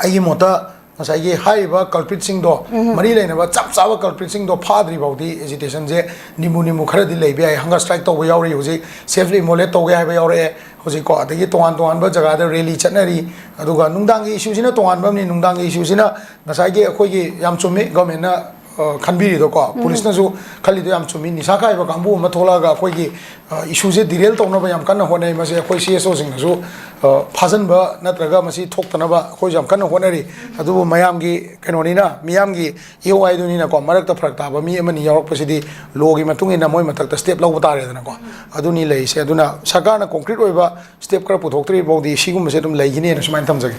ꯑꯩꯒꯤ ꯃꯣꯠꯇ ꯉꯁꯥꯏꯒꯤ ꯍꯥꯏꯔꯤꯕ culprit ꯁꯤꯡꯗꯣ, ꯃꯔꯤ ꯂꯩꯅꯕ ꯆꯞ ꯆꯥꯕ culprit ꯁꯤꯡꯗꯣ ꯐꯥꯗ꯭ꯔꯤ ꯐꯥꯎꯗꯤ agitation ꯁꯦ ꯅꯤꯝꯕꯨ ꯅꯤꯝꯕꯨ ꯈꯔꯗꯤ ꯂꯩꯕ ꯌꯥꯏ꯫ Hunger strike ꯇꯧꯕ ꯌꯥꯎꯔꯤ ꯍꯧꯖꯤꯛ, self immolate ꯇꯧꯒꯦ ꯍꯥꯏꯕ ꯌꯥꯎꯔꯛꯑꯦ ꯍꯧꯖꯤꯛꯀꯣ꯫ ꯑꯗꯒꯤ ꯇꯣꯉꯥꯟ ꯇꯣꯉꯥꯟꯕ ꯖꯒꯥꯗ rally ꯆꯠꯅꯔꯤ꯫ ꯑꯗꯨꯒ ꯅꯨꯡꯗꯥꯡꯒꯤ issue ꯁꯤꯅ ꯇꯣꯉꯥꯟꯕ ꯑꯃꯅꯤ꯫ ꯅꯨꯡꯗꯥꯡꯒꯤ issue ꯁꯤꯅ ꯉꯁꯥꯏꯒꯤ ꯑꯩꯈꯣꯏꯒꯤ, ꯌꯥꯝ ꯆꯨꯝꯃꯤ, government ꯅ ꯑ, ꯈꯟꯕꯤꯔꯤꯗꯣꯀꯣ, ꯄꯨꯂꯤꯁꯅꯁꯨ ꯈꯜꯂꯤꯗꯣ ꯌꯥꯝ ꯆꯨꯝꯃꯤ꯫ ꯅꯤꯁꯥ ꯈꯥꯏꯕ ꯀꯥꯡꯕꯨ ꯑꯃ ꯊꯣꯛꯂꯛꯑꯒ ꯑꯩꯈꯣꯏꯒꯤ, ꯑ, ꯏꯁꯨꯁꯦ ꯗꯤꯔꯦꯜ ꯇꯧꯅꯕ ꯌꯥꯝ ꯀꯟꯅ ꯍꯣꯠꯅꯩ꯫ ꯃꯁꯤ ꯑꯩꯈꯣꯏ ꯁꯤ ꯑꯦꯁ ꯑꯣꯁꯤꯡꯅꯁꯨ, ꯑ, ꯐꯥꯖꯤꯟꯕ ꯅꯠꯇ꯭ꯔꯒ ꯃꯁꯤ ꯊꯣꯛꯇꯅꯕ ꯑꯩꯈꯣꯏꯁꯨ ꯌꯥꯝ ꯀꯟꯅ ꯍꯣꯠꯅꯔꯤ꯫ ꯑꯗꯨꯕꯨ ꯃꯌꯥꯝꯒꯤ ꯀꯩꯅꯣꯅꯤꯅ, ꯃꯤꯌꯥꯝꯒꯤ ꯏꯍꯧ ꯍꯥꯏꯗꯨꯅꯤꯅꯀꯣ, ꯃꯔꯛꯇ ꯐꯔꯛ ꯇꯥꯕ ꯃꯤ ꯑꯃꯅꯤ ꯌꯥꯎꯔꯛꯄꯁꯤꯗꯤ ꯂꯣꯒꯤ ꯃꯇꯨꯡ ꯏꯟꯅ ꯃꯣꯏ ꯃꯊꯛꯇ ꯁ꯭ꯇꯦꯞ ꯂꯧꯕ ꯇꯥꯔꯦꯗꯅꯀꯣ꯫ ꯑꯗꯨꯅꯤ ꯂꯩꯔꯤꯁꯦ꯫ ꯑꯗꯨꯅ ꯁꯔꯀꯥꯔꯅ ꯀꯣꯡꯀ꯭ꯔꯤꯠ ꯑꯣꯏꯕ ꯁ꯭ꯇꯦꯞ ꯈꯔ ꯄꯨꯊꯣꯛꯇ꯭ꯔꯤ ꯐꯥꯎꯗꯤ ꯁꯤꯒꯨꯝꯕꯁꯦ ꯑꯗꯨꯝ ꯂꯩꯈꯤꯅꯤꯅ ꯁꯨꯃꯥꯏꯅ ꯊꯝꯖꯒꯦ꯫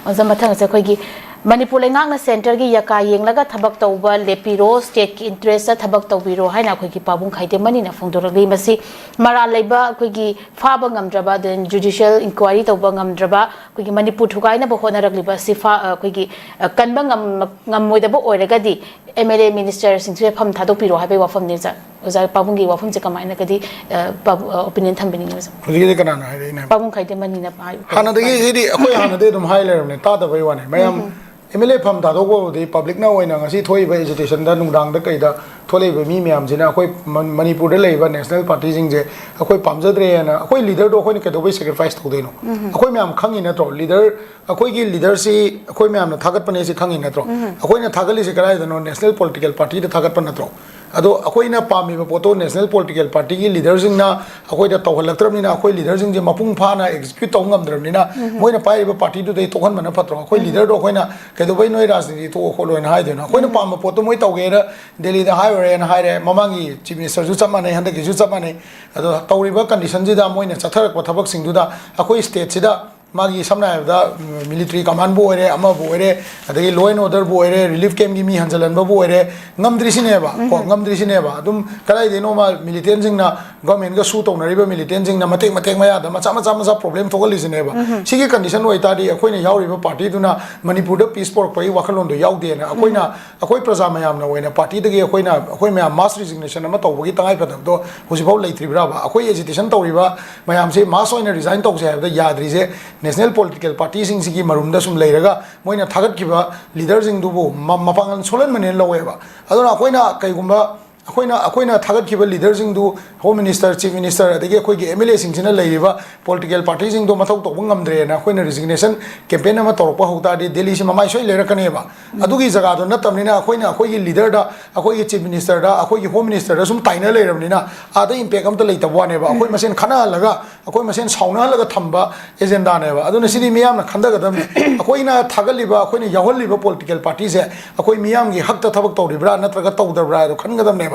ꯑꯣꯖꯥ, ꯃꯊꯪꯁꯦ ꯑꯩꯈꯣꯏꯒꯤ ꯃꯅꯤꯄꯨꯔ ꯂꯩꯉꯥꯛꯅ ꯁꯦꯟꯇꯔꯒꯤ ꯌꯥꯀꯥ ꯌꯦꯡꯂꯒ ꯊꯕꯛ ꯇꯧꯕ ꯂꯦꯞꯄꯤꯔꯣ, ꯁ꯭ꯇꯦꯠꯀꯤ ꯏꯟꯇꯔꯦꯁꯇ ꯊꯕꯛ ꯇꯧꯕꯤꯔꯣ ꯍꯥꯏꯅ ꯑꯩꯈꯣꯏꯒꯤ ꯄꯥꯕꯨꯡ ꯈꯥꯏꯗꯦꯝ ꯑꯅꯤꯅ ꯐꯣꯡꯗꯣꯔꯛꯂꯤ꯫ ꯃꯁꯤ ꯃꯔꯥꯜ ꯂꯩꯕ, ꯑꯩꯈꯣꯏꯒꯤ ꯐꯥꯕ ꯉꯝꯗ꯭ꯔꯕ, then judicial inquiry ꯇꯧꯕ ꯉꯝꯗ꯭ꯔꯕ, ꯑꯩꯈꯣꯏꯒꯤ ꯃꯅꯤꯄꯨꯔ ꯊꯨꯒꯥꯏꯅꯕ ꯍꯣꯠꯅꯔꯛꯂꯤꯕ ꯁꯤꯐꯥ, ꯑꯩꯈꯣꯏꯒꯤ, ꯑ, ꯀꯟꯕ ꯉꯝ-, ꯉꯝꯃꯣꯏꯗꯕ ꯑꯣꯏꯔꯒꯗꯤ ꯑꯦꯝ ꯑꯦꯜ ꯑꯦ ꯃꯤꯅꯤꯁꯇꯔꯁꯤꯡꯁꯦ ꯐꯝ ꯊꯥꯗꯣꯛꯄꯤꯔꯣ ꯍꯥꯏꯕꯒꯤ ꯋꯥꯐꯝꯅꯤ꯫ ꯑꯣꯖꯥ, ꯑꯣꯖꯥ ꯄꯥꯕꯨꯡꯒꯤ ꯋꯥꯐꯝꯁꯦ ꯀꯃꯥꯏꯅꯒꯗꯤ, ꯑ, ꯄꯥꯕꯨ-, ꯑ, ꯑꯣꯄꯤꯅꯤꯌꯟ ꯊꯝꯕꯤꯅꯤꯡꯉꯤ ꯑꯣꯖꯥ? ꯍꯧꯖꯤꯛꯀꯤꯗꯤ ꯀꯅꯥꯅ ꯍꯥꯏꯔꯛꯏꯅꯣ? ꯄꯥꯕꯨꯡ ꯈꯥꯏꯗꯦꯝ ꯑꯅꯤꯅ ꯍꯥꯏ-, ꯍꯥꯟꯅꯗꯒꯤ ꯁꯤꯗꯤ ꯑꯩꯈꯣꯏ ꯍꯥꯟꯅꯗꯒꯤ ꯑꯗꯨꯝ ꯍꯥꯏ ꯂꯩꯔꯕꯅꯦ, ꯇꯥꯗꯕꯩ ꯋꯥꯅꯦ꯫ ꯃꯌꯥꯝ ꯑꯦꯝ ꯑꯦꯜ ꯑꯦ ꯐꯝ ꯊꯥꯗꯣꯛꯄꯕꯨꯗꯤ ꯄꯕ꯭ꯂꯤꯛꯅ ꯑꯣꯏꯅ ꯉꯁꯤ ꯊꯣꯛꯏꯕ ꯑꯦꯖꯤꯇꯦꯁꯟꯗ, ꯅꯨꯡꯗꯥꯡꯗ ꯀꯩꯗ ꯊꯣꯛꯂꯛꯏꯕ ꯃꯤ ꯃꯌꯥꯝꯁꯤꯅ ꯑꯩꯈꯣꯏ ꯃ-, ꯃꯅꯤꯄꯨꯔꯗ ꯂꯩꯔꯤꯕ ꯅꯦꯁꯅꯦꯜ ꯄꯥꯔꯇꯤꯁꯤꯡꯁꯦ ꯑꯩꯈꯣꯏ ꯄꯥꯝꯖꯗ꯭ꯔꯦꯅ, ꯑꯩꯈꯣꯏ ꯂꯤꯗꯔꯗꯣ ꯑꯩꯈꯣꯏꯅ ꯀꯩꯗꯧꯕꯩ ꯁꯦꯀ꯭ꯔꯤꯐꯥꯏꯁ ꯇꯧꯗꯣꯏꯅꯣ? ꯑꯩꯈꯣꯏ ꯃꯌꯥꯝ ꯈꯪꯉꯤ ꯅꯠꯇ꯭ꯔꯣ? ꯂꯤꯗꯔ, ꯑꯩꯈꯣꯏꯒꯤ ꯂꯤꯗꯔꯁꯤ ꯑꯩꯈꯣꯏ ꯃꯌꯥꯝꯅ ꯊꯥꯒꯠꯄꯅꯦ ꯁꯤ ꯈꯪꯉꯤ ꯅꯠꯇ꯭ꯔꯣ? ꯑꯩꯈꯣꯏꯅ ꯊꯥꯒꯠꯂꯤꯁꯦ ꯀꯗꯥꯏꯗꯅꯣ? ꯅꯦꯁꯅꯦꯜ ꯄꯣꯂꯤꯇꯤꯀꯦꯜ ꯄꯥꯔꯇꯤꯗ ꯊꯥꯒꯠꯄ ꯅꯠꯇ꯭ꯔꯣ? ꯑꯗꯣ ꯑꯩꯈꯣꯏꯅ ꯄꯥꯝꯃꯤꯕ ꯄꯣꯠꯇꯣ ꯅꯦꯁꯅꯦꯜ ꯄꯣꯂꯤꯇꯤꯀꯦꯜ ꯄꯥꯔꯇꯤꯒꯤ ꯂꯤꯗꯔꯁꯤꯡꯅ ꯑꯩꯈꯣꯏꯗ ꯇꯧꯍꯜꯂꯛꯇ꯭ꯔꯕꯅꯤꯅ, ꯑꯩꯈꯣꯏ ꯂꯤꯗꯔꯁꯤꯡꯁꯦ ꯃꯄꯨꯡ ꯐꯥꯅ ꯑꯦꯛꯖꯤꯀ꯭ꯌꯨꯠ ꯇꯧꯕ ꯉꯝꯗ꯭ꯔꯕꯅꯤꯅ, ꯃꯣꯏꯅ ꯄꯥꯏꯔꯤꯕ ꯄꯥꯔꯇꯤꯗꯨꯗꯩ ꯇꯣꯛꯍꯟꯕꯅ ꯐꯠꯇ꯭ꯔꯣ? ꯑꯩꯈꯣꯏ ꯂꯤꯗꯔꯗꯣ ꯑꯩꯈꯣꯏꯅ ꯀꯩꯗꯧꯕꯩ ꯅꯣꯏ ꯔꯥꯖꯅꯤꯇꯤ ꯇꯣꯛꯑꯣ ꯈꯣꯠꯂꯣꯅ ꯍꯥꯏꯗꯣꯏꯅꯣ? ꯑꯩꯈꯣꯏꯅ ꯄꯥꯝꯕ ꯄꯣꯠꯇꯣ ꯃꯣꯏ ꯇꯧꯒꯦꯅ ꯗꯦꯜꯂꯤꯗ ꯍꯥꯏꯔꯨꯔꯦꯅ ꯍꯥꯏꯔꯦ, ꯃꯃꯥꯡꯒꯤ ꯆꯤꯐ ꯃꯤꯅꯤꯁꯇꯔꯁꯨ ꯆꯞ ꯃꯥꯟꯅꯩ, ꯍꯟꯗꯛꯀꯤꯁꯨ ꯆꯞ ꯃꯥꯟꯅꯩ꯫ ꯑꯗꯣ ꯇꯧꯔꯤꯕ ꯀꯟꯗꯤꯁꯟꯁꯤꯗ, ꯃꯣꯏꯅ ꯆꯠꯊꯔꯛꯄ ꯊꯕꯛꯁꯤꯡꯗꯨꯗ ꯑꯩꯈꯣꯏ ꯁ꯭ꯇꯦꯠꯁꯤꯗ ꯃꯥꯒꯤ ꯁꯝꯅ ꯍꯥꯏꯔꯕꯗ ꯃꯤꯂꯤꯇꯔꯤ ꯀꯃꯥꯟꯕꯨ ꯑꯣꯏꯔꯦ, ꯑꯃꯕꯨ ꯑꯣꯏꯔꯦ, ꯑꯗꯒꯤ ꯂꯣ ꯑꯦꯟ ꯑꯣꯔꯗꯔꯕꯨ ꯑꯣꯏꯔꯦ, ꯔꯤꯂꯤꯐ ꯀꯦꯝꯒꯤ ꯃꯤ ꯍꯟꯖꯜꯍꯟꯕꯕꯨ ꯑꯣꯏꯔꯦ, ꯉꯝꯗ꯭ꯔꯤꯁꯤꯅꯦꯕ ꯀꯣ, ꯉꯝꯗ꯭ꯔꯤꯁꯤꯅꯦꯕ꯫ ꯑꯗꯨꯝ ꯀꯗꯥꯏꯗꯩꯅꯣꯃ ꯃꯤꯂꯤꯇꯦꯟꯁꯤꯡꯅ ꯒꯣꯔꯃꯦꯟꯒ ꯁꯨ ꯇꯧꯅꯔꯤꯕ ꯃꯤꯂꯤꯇꯦꯟꯁꯤꯡꯅ ꯃꯇꯦꯛ ꯃꯇꯦꯛ ꯃꯌꯥꯗ ꯃꯆꯥ ꯃꯆꯥ ꯃꯆꯥ ꯄ꯭ꯔꯣꯕ꯭ꯂꯦꯝ ꯊꯣꯛꯍꯜꯂꯤꯁꯤꯅꯦꯕ꯫ ꯁꯤꯒꯤ ꯀꯟꯗꯤꯁꯟ ꯑꯣꯏꯇꯥꯔꯗꯤ ꯑꯩꯈꯣꯏꯅ ꯌꯥꯎꯔꯤꯕ ꯄꯥꯔꯇꯤꯗꯨꯅ ꯃꯅꯤꯄꯨꯔꯗ ꯄꯤꯁ ꯄꯣꯔꯛꯄꯒꯤ ꯋꯥꯈꯜꯂꯣꯟꯗꯣ ꯌꯥꯎꯗꯦꯅ ꯑꯩꯈꯣꯏꯅ, ꯑꯩꯈꯣꯏ ꯄ꯭ꯔꯖꯥ ꯃꯌꯥꯝꯅ ꯑꯣꯏꯅ ꯄꯥꯔꯇꯤꯗꯒꯤ ꯑꯩꯈꯣꯏꯅ, ꯑꯩꯈꯣꯏ ꯃꯌꯥꯝ ꯃꯥꯁ ꯔꯤꯖꯤꯒꯅꯦꯁꯟ ꯑꯃ ꯇꯧꯕꯒꯤ ꯇꯉꯥꯏꯐꯗꯕꯗꯣ ꯍꯧꯖꯤꯛꯐꯥꯎ ꯂꯩꯇ꯭ꯔꯤꯕ꯭ꯔꯥꯕ? ꯑꯩꯈꯣꯏ ꯑꯦꯖꯤꯇꯦꯁꯟ ꯇꯧꯔꯤꯕ ꯃꯌꯥꯝꯁꯦ ꯃꯥꯁ ꯑꯣꯏꯅ ꯔꯤꯖꯥꯏꯟ ꯇꯧꯁꯦ ꯍꯥꯏꯕꯗ ꯌꯥꯗ꯭ꯔꯤꯁꯦ ꯅꯦꯁꯅꯦꯜ ꯄꯣꯂꯤꯇꯤꯀꯦꯜ ꯄꯥꯔꯇꯤꯁꯤꯡꯁꯤꯒꯤ ꯃꯔꯨꯝꯗ ꯁꯨꯝ ꯂꯩꯔꯒ ꯃꯣꯏꯅ ꯊꯥꯒꯠꯈꯤꯕ ꯂꯤꯗꯔꯁꯤꯡꯗꯨꯕꯨ ꯃ-, ꯃꯄꯥꯡꯒꯜ ꯁꯣꯜꯍꯟꯕꯅꯦꯅ ꯂꯧꯋꯦꯕ꯫ ꯑꯗꯨꯅ ꯑꯩꯈꯣꯏꯅ ꯀꯩꯒꯨꯝꯕ ꯑꯩꯈꯣꯏꯅ ꯑꯩꯈꯣꯏꯅ ꯊꯥꯒꯠꯈꯤꯕ ꯂꯤꯗꯔꯁꯤꯡꯗꯨ, ꯍꯣꯝ ꯃꯤꯅꯤꯁꯇꯔ, ꯆꯤꯐ ꯃꯤꯅꯤꯁꯇꯔ, ꯑꯗꯒꯤ ꯑꯩꯈꯣꯏꯒꯤ ꯑꯦꯝ ꯑꯦꯜ ꯑꯦꯁꯤꯡꯁꯤꯅ ꯂꯩꯔꯤꯕ ꯄꯣꯂꯤꯇꯤꯀꯦꯜ ꯄꯥꯔꯇꯤꯁꯤꯡꯗꯣ ꯃꯊꯧ ꯇꯧꯕ ꯉꯝꯗ꯭ꯔꯦꯅ ꯑꯩꯈꯣꯏꯅ ꯔꯤꯖꯤꯒꯅꯦꯁꯟ ꯀꯦꯝꯄꯦꯟ ꯑꯃ ꯇꯧꯔꯛꯄ ꯍꯧ ꯇꯥꯔꯗꯤ ꯗꯦꯜꯂꯤꯁꯤ ꯃꯃꯥꯏ ꯁꯣꯏ ꯂꯩꯔꯛꯀꯅꯦꯕ꯫ ꯑꯗꯨꯒꯤ ꯖꯒꯥꯗꯣ ꯅꯠꯇꯕꯅꯤꯅ ꯑꯩꯈꯣꯏꯅ ꯑꯩꯈꯣꯏꯒꯤ ꯂꯤꯗꯔꯗ, ꯑꯩꯈꯣꯏꯒꯤ ꯆꯤꯐ ꯃꯤꯅꯤꯁꯇꯔꯗ, ꯑꯩꯈꯣꯏꯒꯤ ꯍꯣꯝ ꯃꯤꯅꯤꯁꯇꯔꯗ ꯁꯨꯝ ꯇꯥꯏꯅ ꯂꯩꯔꯕꯅꯤꯅ ꯑꯥꯗ ꯏꯝꯄꯦꯛ ꯑꯝꯇ ꯂꯩꯇꯕ ꯋꯥꯅꯦꯕ꯫ ꯑꯩꯈꯣꯏ ꯃꯁꯦꯟ ꯈꯠꯅꯍꯜꯂꯒ, ꯑꯩꯈꯣꯏ ꯃꯁꯦꯟ ꯁꯥꯎꯅꯍꯜꯂꯒ ꯊꯝꯕ ꯑꯦꯖꯦꯟꯗꯥꯅꯦꯕ꯫ ꯑꯗꯨꯅ ꯁꯤꯗꯤ ꯃꯤꯌꯥꯝꯅ ꯈꯟꯊꯒꯗꯕꯅꯤ꯫ ꯑꯩꯈꯣꯏꯅ ꯊꯥꯒꯠꯂꯤꯕ, ꯑꯩꯈꯣꯏꯅ ꯌꯥꯎꯍꯜꯂꯤꯕ ꯄꯣꯂꯤꯇꯤꯀꯦꯜ ꯄꯥꯔꯇꯤꯁꯦ ꯑꯩꯈꯣꯏ ꯃꯤꯌꯥꯝꯒꯤ ꯍꯛꯇ ꯊꯕꯛ ꯇꯧꯔꯤꯕ꯭ꯔꯥ ꯅꯠꯇ꯭ꯔꯒ ꯇꯧꯗꯕ꯭ꯔꯥ ꯍꯥꯏꯗꯣ ꯈꯟꯒꯗꯕꯅꯦꯕ꯫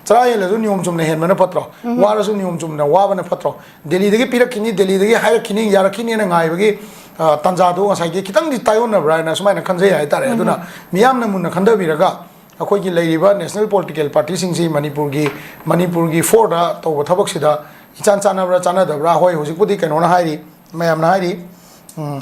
ꯆꯔꯥ ꯍꯦꯜꯂꯁꯨ ꯅꯤꯌꯣꯝ ꯆꯨꯝꯅ ꯍꯦꯟꯕꯅ ꯐꯠꯇ꯭ꯔꯣ? ꯋꯥꯔꯁꯨ ꯅꯤꯌꯣꯝ ꯆꯨꯝꯅ ꯋꯥꯕꯅ ꯐꯠꯇ꯭ꯔꯣ? ꯗꯦꯜꯂꯤꯗꯒꯤ ꯄꯤꯔꯛꯈꯤꯅꯤ, ꯗꯦꯜꯂꯤꯗꯒꯤ ꯍꯥꯏꯔꯛꯈꯤꯅꯤ, ꯌꯥꯔꯛꯈꯤꯅꯤꯅ ꯉꯥꯏꯕꯒꯤ, ꯑ, ꯇꯥꯟꯖꯥꯗꯣ ꯉꯁꯥꯏꯒꯤ ꯈꯤꯇꯪꯗꯤ ꯇꯥꯏꯑꯣꯟꯅꯕ꯭ꯔꯥ ꯍꯥꯏꯅ ꯁꯨꯃꯥꯏꯅ ꯈꯟꯖꯩ ꯍꯥꯏꯇꯥꯔꯦ꯫ ꯑꯗꯨꯅ ꯃꯤꯌꯥꯝꯅ ꯃꯨꯟꯅ ꯈꯟꯊꯕꯤꯔꯒ ꯑꯩꯈꯣꯏꯒꯤ ꯂꯩꯔꯤꯕ ꯅꯦꯁꯅꯦꯜ ꯄꯣꯂꯤꯇꯤꯀꯦꯜ ꯄꯥꯔꯇꯤꯁꯤꯡꯁꯤ ꯃꯅꯤꯄꯨꯔꯒꯤ, ꯃꯅꯤꯄꯨꯔꯒꯤ ꯐꯣꯔꯗ ꯇꯧꯕ ꯊꯕꯛꯁꯤꯗ ꯏꯆꯥꯟ ꯆꯥꯟꯅꯕ꯭ꯔꯥ ꯆꯥꯟꯅꯗꯕ꯭ꯔꯥ? ꯍꯣꯏ, ꯍꯧꯖꯤꯛꯄꯨꯗꯤ ꯀꯩꯅꯣꯅ ꯍꯥꯏꯔꯤ, ꯃꯌꯥꯝꯅ ꯍꯥꯏꯔꯤ, ꯎꯝ,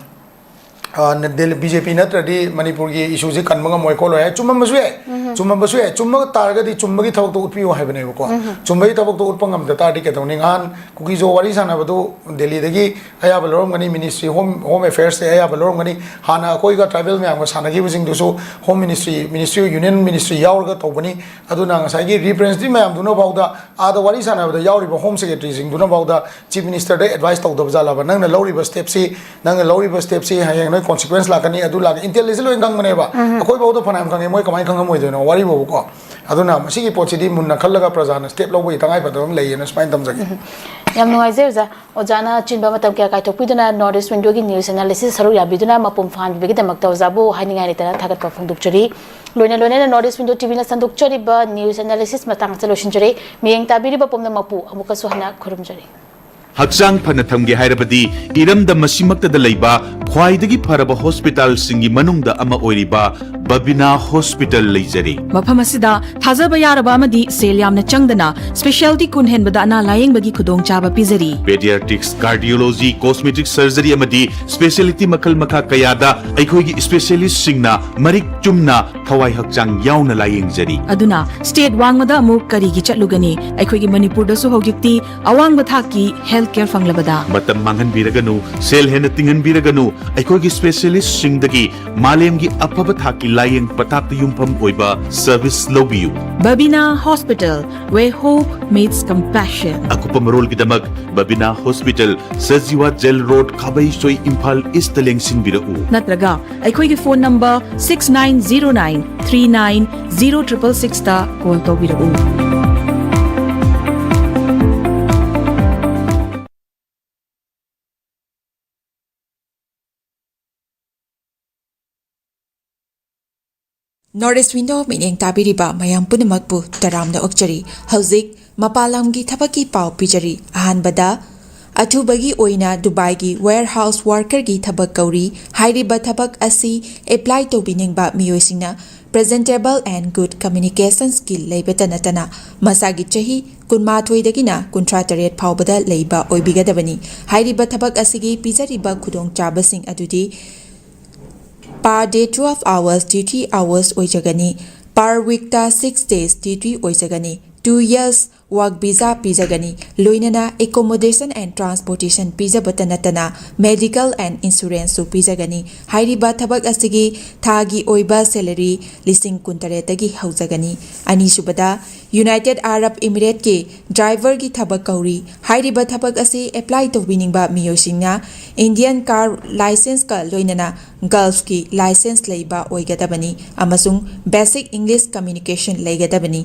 ꯑ, ꯅ-, ꯗꯦꯜ-, ꯕꯤ ꯖꯦ ꯄꯤ ꯅꯠꯇ꯭ꯔꯗꯤ ꯃꯅꯤꯄꯨꯔꯒꯤ ꯏꯁꯨꯁꯤ ꯀꯟꯕ ꯉꯝꯃꯣꯏ ꯈꯣꯠꯂꯣꯏ ꯍꯥꯏ꯫ ꯆꯨꯝꯃꯝꯕꯁꯨ ꯌꯥꯏ, ꯆꯨꯝꯃꯝꯕꯁꯨ ꯌꯥꯏ꯫ ꯆꯨꯝꯕ ꯇꯥꯔꯒꯗꯤ ꯆꯨꯝꯕꯒꯤ ꯊꯕꯛꯇꯣ ꯎꯠꯄꯤꯌꯨ ꯍꯥꯏꯕꯅꯦꯕꯀꯣ꯫ ꯆꯨꯝꯕꯒꯤ ꯊꯕꯛꯇꯣ ꯎꯠꯄ ꯉꯝꯗ ꯇꯥꯔꯗꯤ ꯀꯩꯗꯧꯅꯤ? ꯉꯍꯥꯟ ꯀꯨꯀꯤꯖꯣ ꯋꯥꯔꯤ ꯁꯥꯟꯅꯕꯗꯨ ꯗꯦꯜꯂꯤꯗꯒꯤ ꯑꯌꯥꯕ ꯂꯧꯔꯝꯒꯅꯤ, ꯃꯤꯅꯤꯁꯇ꯭ꯔꯤ, ꯍꯣꯝ, ꯍꯣꯝ ꯑꯦꯐꯦꯌꯔꯁꯇ ꯑꯌꯥꯕ ꯂꯧꯔꯝꯒꯅꯤ꯫ ꯍꯥꯟꯅ ꯑꯩꯈꯣꯏꯒ ꯇ꯭ꯔꯥꯏꯕꯦꯜ ꯃꯌꯥꯝꯒ ꯁꯥꯟꯅꯈꯤꯕꯁꯤꯡꯗꯨꯁꯨ home ministry, ministry of union ministry ꯌꯥꯎꯔꯒ ꯇꯧꯕꯅꯤ꯫ ꯑꯗꯨꯅ ꯉꯁꯥꯏꯒꯤ ꯔꯤꯄ꯭ꯔꯦꯖꯦꯟꯇꯦꯇꯤꯚ ꯃꯌꯥꯝꯗꯨꯅ ꯐꯥꯎꯗ, ꯑꯥꯗ ꯋꯥꯔꯤ ꯁꯥꯟꯅꯕꯗ ꯌꯥꯎꯔꯤꯕ ꯍꯣꯝ ꯁꯦꯀ꯭ꯔꯦꯇꯔꯤꯁꯤꯡꯗꯨꯅ ꯐꯥꯎꯗ ꯆꯤꯐ ꯃꯤꯅꯤꯁꯇꯔꯗ ꯑꯦꯗꯚꯥꯏꯁ ꯇꯧꯗꯕ ꯖꯥꯠꯂꯕ? ꯅꯪꯅ ꯂꯧꯔꯤꯕ ꯁ꯭ꯇꯦꯞꯁꯤ, ꯅꯪꯅ ꯂꯧꯔꯤꯕ ꯁ꯭ꯇꯦꯞꯁꯤ ꯍꯌꯦꯡ ꯅꯣꯏ ꯀꯣꯟꯁꯤꯀ꯭ꯋꯦꯟꯁ ꯂꯥꯛꯀꯅꯤ, ꯑꯗꯨ ꯂꯥꯛꯀꯅꯤ, ꯏꯟꯇꯦꯂꯤꯖꯦꯟꯁ ꯂꯣꯏ ꯈꯪꯕꯅꯦꯕ꯫ ꯑꯩꯈꯣꯏ ꯐꯥꯎꯗ ꯐꯅꯌꯥꯝ ꯈꯪꯉꯦ, ꯃꯣꯏ ꯀꯃꯥꯏꯅ ꯈꯪꯉꯝꯃꯣꯏꯗꯣꯏꯅꯣ? ꯋꯥꯔꯤꯕꯨꯀꯣ꯫ ꯑꯗꯨꯅ ꯃꯁꯤꯒꯤ ꯄꯣꯠꯁꯤꯗꯤ ꯃꯨꯟꯅ ꯈꯜꯂꯒ ꯄ꯭ꯔꯖꯥꯅ ꯁ꯭ꯇꯦꯞ ꯂꯧꯕꯒꯤ ꯇꯉꯥꯏꯐꯗꯕ ꯑꯃ ꯂꯩꯌꯦꯅ ꯁꯨꯃꯥꯏꯅ ꯊꯝꯖꯒꯦ꯫ ꯌꯥꯝ ꯅꯨꯡꯉꯥꯏꯖꯩ ꯑꯣꯖꯥ꯫ ꯑꯣꯖꯥꯅ ꯑꯆꯤꯟꯕ ꯃꯇꯝ ꯀꯌꯥ ꯀꯥꯏꯊꯣꯛꯄꯤꯗꯨꯅ North East Window ꯒꯤ news analysis ꯁꯔꯨꯛ ꯌꯥꯕꯤꯗꯨꯅ ꯃꯄꯨꯡ ꯐꯥꯍꯟꯕꯤꯕꯒꯤꯗꯃꯛꯇ ꯑꯣꯖꯥꯕꯨ ꯍꯥꯏꯅꯤꯡꯉꯥꯏ ꯂꯩꯇꯅ ꯊꯥꯒꯠꯄ ꯐꯣꯡꯗꯣꯛꯆꯔꯤ꯫ ꯂꯣꯏꯅ ꯂꯣꯏꯅꯅ North East Window ꯇꯤ ꯚꯤꯅ ꯁꯟꯗꯣꯛꯆꯔꯤꯕ news analysis ꯃꯇꯥꯡ ꯑꯁꯤꯗ ꯂꯣꯏꯁꯤꯟꯖꯔꯦ꯫ ꯃꯤꯠꯌꯦꯡ ꯇꯥꯕꯤꯔꯤꯕ ꯄꯨꯝꯅꯃꯛꯄꯨ ꯑꯃꯨꯛꯀꯁꯨ ꯍꯟꯅ ꯈꯨꯔꯨꯝꯖꯔꯤ꯫ ꯍꯛꯆꯥꯡ ꯐꯅ ꯊꯝꯒꯦ ꯍꯥꯏꯔꯕꯗꯤ ꯏꯔꯝꯗꯝ ꯑꯁꯤꯃꯛꯇꯗ ꯂꯩꯕ ꯈ꯭ꯋꯥꯏꯗꯒꯤ ꯐꯔꯕ ꯍꯣꯁꯄꯤꯇꯥꯜꯁꯤꯡꯒꯤ ꯃꯅꯨꯡꯗ ꯑꯃ ꯑꯣꯏꯔꯤꯕ ꯕꯕꯤꯅꯥ ꯍꯣꯁꯄꯤꯇꯥꯜ ꯂꯩꯖꯔꯤ꯫ ꯃꯐꯝ ꯑꯁꯤꯗ ꯊꯥꯖꯕ ꯌꯥꯔꯕ ꯑꯃꯗꯤ ꯁꯦꯜ ꯌꯥꯝꯅ ꯆꯪꯗꯅ specialty ꯀꯨꯟ ꯍꯦꯟꯕꯗ ꯑꯅꯥ ꯂꯥꯌꯦꯡꯕꯒꯤ ꯈꯨꯗꯣꯡꯆꯥꯕ ꯄꯤꯖꯔꯤ꯫ Pediatrics, Cardiology, Cosmetic Surgery ꯑꯃꯗꯤ specialty ꯃꯈꯜ ꯃꯈꯥ ꯀꯌꯥꯗ ꯑꯩꯈꯣꯏꯒꯤ specialistꯁꯤꯡꯅ ꯃꯔꯤꯛ ꯆꯨꯝꯅ ꯊꯋꯥꯏ ꯍꯛꯆꯥꯡ ꯌꯥꯎꯅ ꯂꯥꯌꯦꯡꯖꯔꯤ꯫ ꯑꯗꯨꯅ state ꯋꯥꯡꯃꯗ ꯑꯃꯨꯛ ꯀꯔꯤꯒꯤ ꯆꯠꯂꯨꯒꯅꯤ? ꯑꯩꯈꯣꯏꯒꯤ ꯃꯅꯤꯄꯨꯔꯗꯁꯨ ꯍꯧꯖꯤꯛꯇꯤ ꯑꯋꯥꯡꯕ ꯊꯥꯛꯀꯤ health care ꯐꯪꯂꯕꯗ꯫ ꯃꯇꯝ ꯃꯥꯡꯍꯟꯕꯤꯔꯒꯅꯨ, ꯁꯦꯜ ꯍꯦꯟꯅ ꯇꯤꯡꯍꯟꯕꯤꯔꯒꯅꯨ, ꯑꯩꯈꯣꯏꯒꯤ specialistꯁꯤꯡꯗꯒꯤ ꯃꯥꯂꯦꯝꯒꯤ ꯑꯐꯕ ꯊꯥꯛꯀꯤ ꯂꯥꯌꯦꯡ ꯄꯊꯥꯞꯇ ꯌꯨꯝꯐꯝ ꯑꯣꯏꯕ ꯁꯔꯚꯤꯁ ꯂꯧꯕꯤꯌꯨ꯫ Babina Hospital, where hope meets compassion. ꯑꯀꯨꯞꯄ ꯃꯔꯣꯜꯒꯤꯗꯃꯛ Babina hospital, Sajiwa jail road, Khabeisoi, Imphal ꯏꯁꯇ ꯂꯦꯡꯁꯤꯟꯕꯤꯔꯛꯎ꯫ ꯅꯠꯇ꯭ꯔꯒ ꯑꯩꯈꯣꯏꯒꯤ phone number six nine zero nine three nine zero triple six ꯇ ꯀꯣꯜ ꯇꯧꯕꯤꯔꯛꯎ꯫ North East Window ꯃꯤꯠꯌꯦꯡ ꯇꯥꯕꯤꯔꯤꯕ ꯃꯌꯥꯝ ꯄꯨꯝꯅꯃꯛꯄꯨ ꯇꯔꯥꯝꯅ ꯑꯣꯛꯆꯔꯤ꯫ ꯍꯧꯖꯤꯛ ꯃꯄꯥꯟ ꯂꯝꯒꯤ ꯊꯕꯛꯀꯤ ꯄꯥꯎ ꯄꯤꯖꯔꯤ꯫ ꯑꯍꯥꯟꯕꯗ, ꯑꯊꯨꯕꯒꯤ ꯑꯣꯏꯅ ꯗꯨꯕꯥꯏꯒꯤ warehouse worker ꯒꯤ ꯊꯕꯛ ꯀꯧꯔꯤ꯫ ꯍꯥꯏꯔꯤꯕ ꯊꯕꯛ ꯑꯁꯤ apply ꯇꯧꯕꯤꯅꯤꯡꯕ ꯃꯤꯑꯣꯏꯁꯤꯡꯅ presentable and good communication skill ꯂꯩꯕꯇ ꯅꯠꯇꯅ ꯃꯁꯥꯒꯤ ꯆꯍꯤ ꯀꯨꯟꯃꯥꯊꯣꯏꯗꯒꯤꯅ ꯀꯨꯟꯊ꯭ꯔꯥ ꯇꯔꯦꯠ ꯐꯥꯎꯕꯗ ꯂꯩꯕ ꯑꯣꯏꯕꯤꯒꯗꯕꯅꯤ꯫ ꯍꯥꯏꯔꯤꯕ ꯊꯕꯛ ꯑꯁꯤꯒꯤ ꯄꯤꯖꯔꯤꯕ ꯈꯨꯗꯣꯡꯆꯥꯕꯁꯤꯡ ꯑꯗꯨꯗꯤ per day twelve hours duty hours ꯑꯣꯏꯖꯒꯅꯤ꯫ Per week ꯇ six days duty ꯑꯣꯏꯖꯒꯅꯤ꯫ Two years work visa ꯄꯤꯖꯒꯅꯤ꯫ ꯂꯣꯏꯅꯅ accommodation and transportation ꯄꯤꯖꯕꯇ ꯅꯠꯇꯅ medical and insurance ꯁꯨ ꯄꯤꯖꯒꯅꯤ꯫ ꯍꯥꯏꯔꯤꯕ ꯊꯕꯛ ꯑꯁꯤꯒꯤ ꯊꯥꯒꯤ ꯑꯣꯏꯕ salary ꯂꯤꯁꯤꯡ ꯀꯨꯟꯇꯔꯦꯠꯇꯒꯤ ꯍꯧꯖꯒꯅꯤ꯫ ꯑꯅꯤꯁꯨꯕꯗ, United Arab Emirates ꯀꯤ driver ꯒꯤ ꯊꯕꯛ ꯀꯧꯔꯤ꯫ ꯍꯥꯏꯔꯤꯕ ꯊꯕꯛ ꯑꯁꯤ apply ꯇꯧꯕꯤꯅꯤꯡꯕ ꯃꯤꯑꯣꯏꯁꯤꯡꯅ Indian car licence ꯀ ꯂꯣꯏꯅꯅ Gulf ꯀꯤ licence ꯂꯩꯕ ꯑꯣꯏꯒꯗꯕꯅꯤ ꯑꯃꯁꯨꯡ basic English communication ꯂꯩꯒꯗꯕꯅꯤ꯫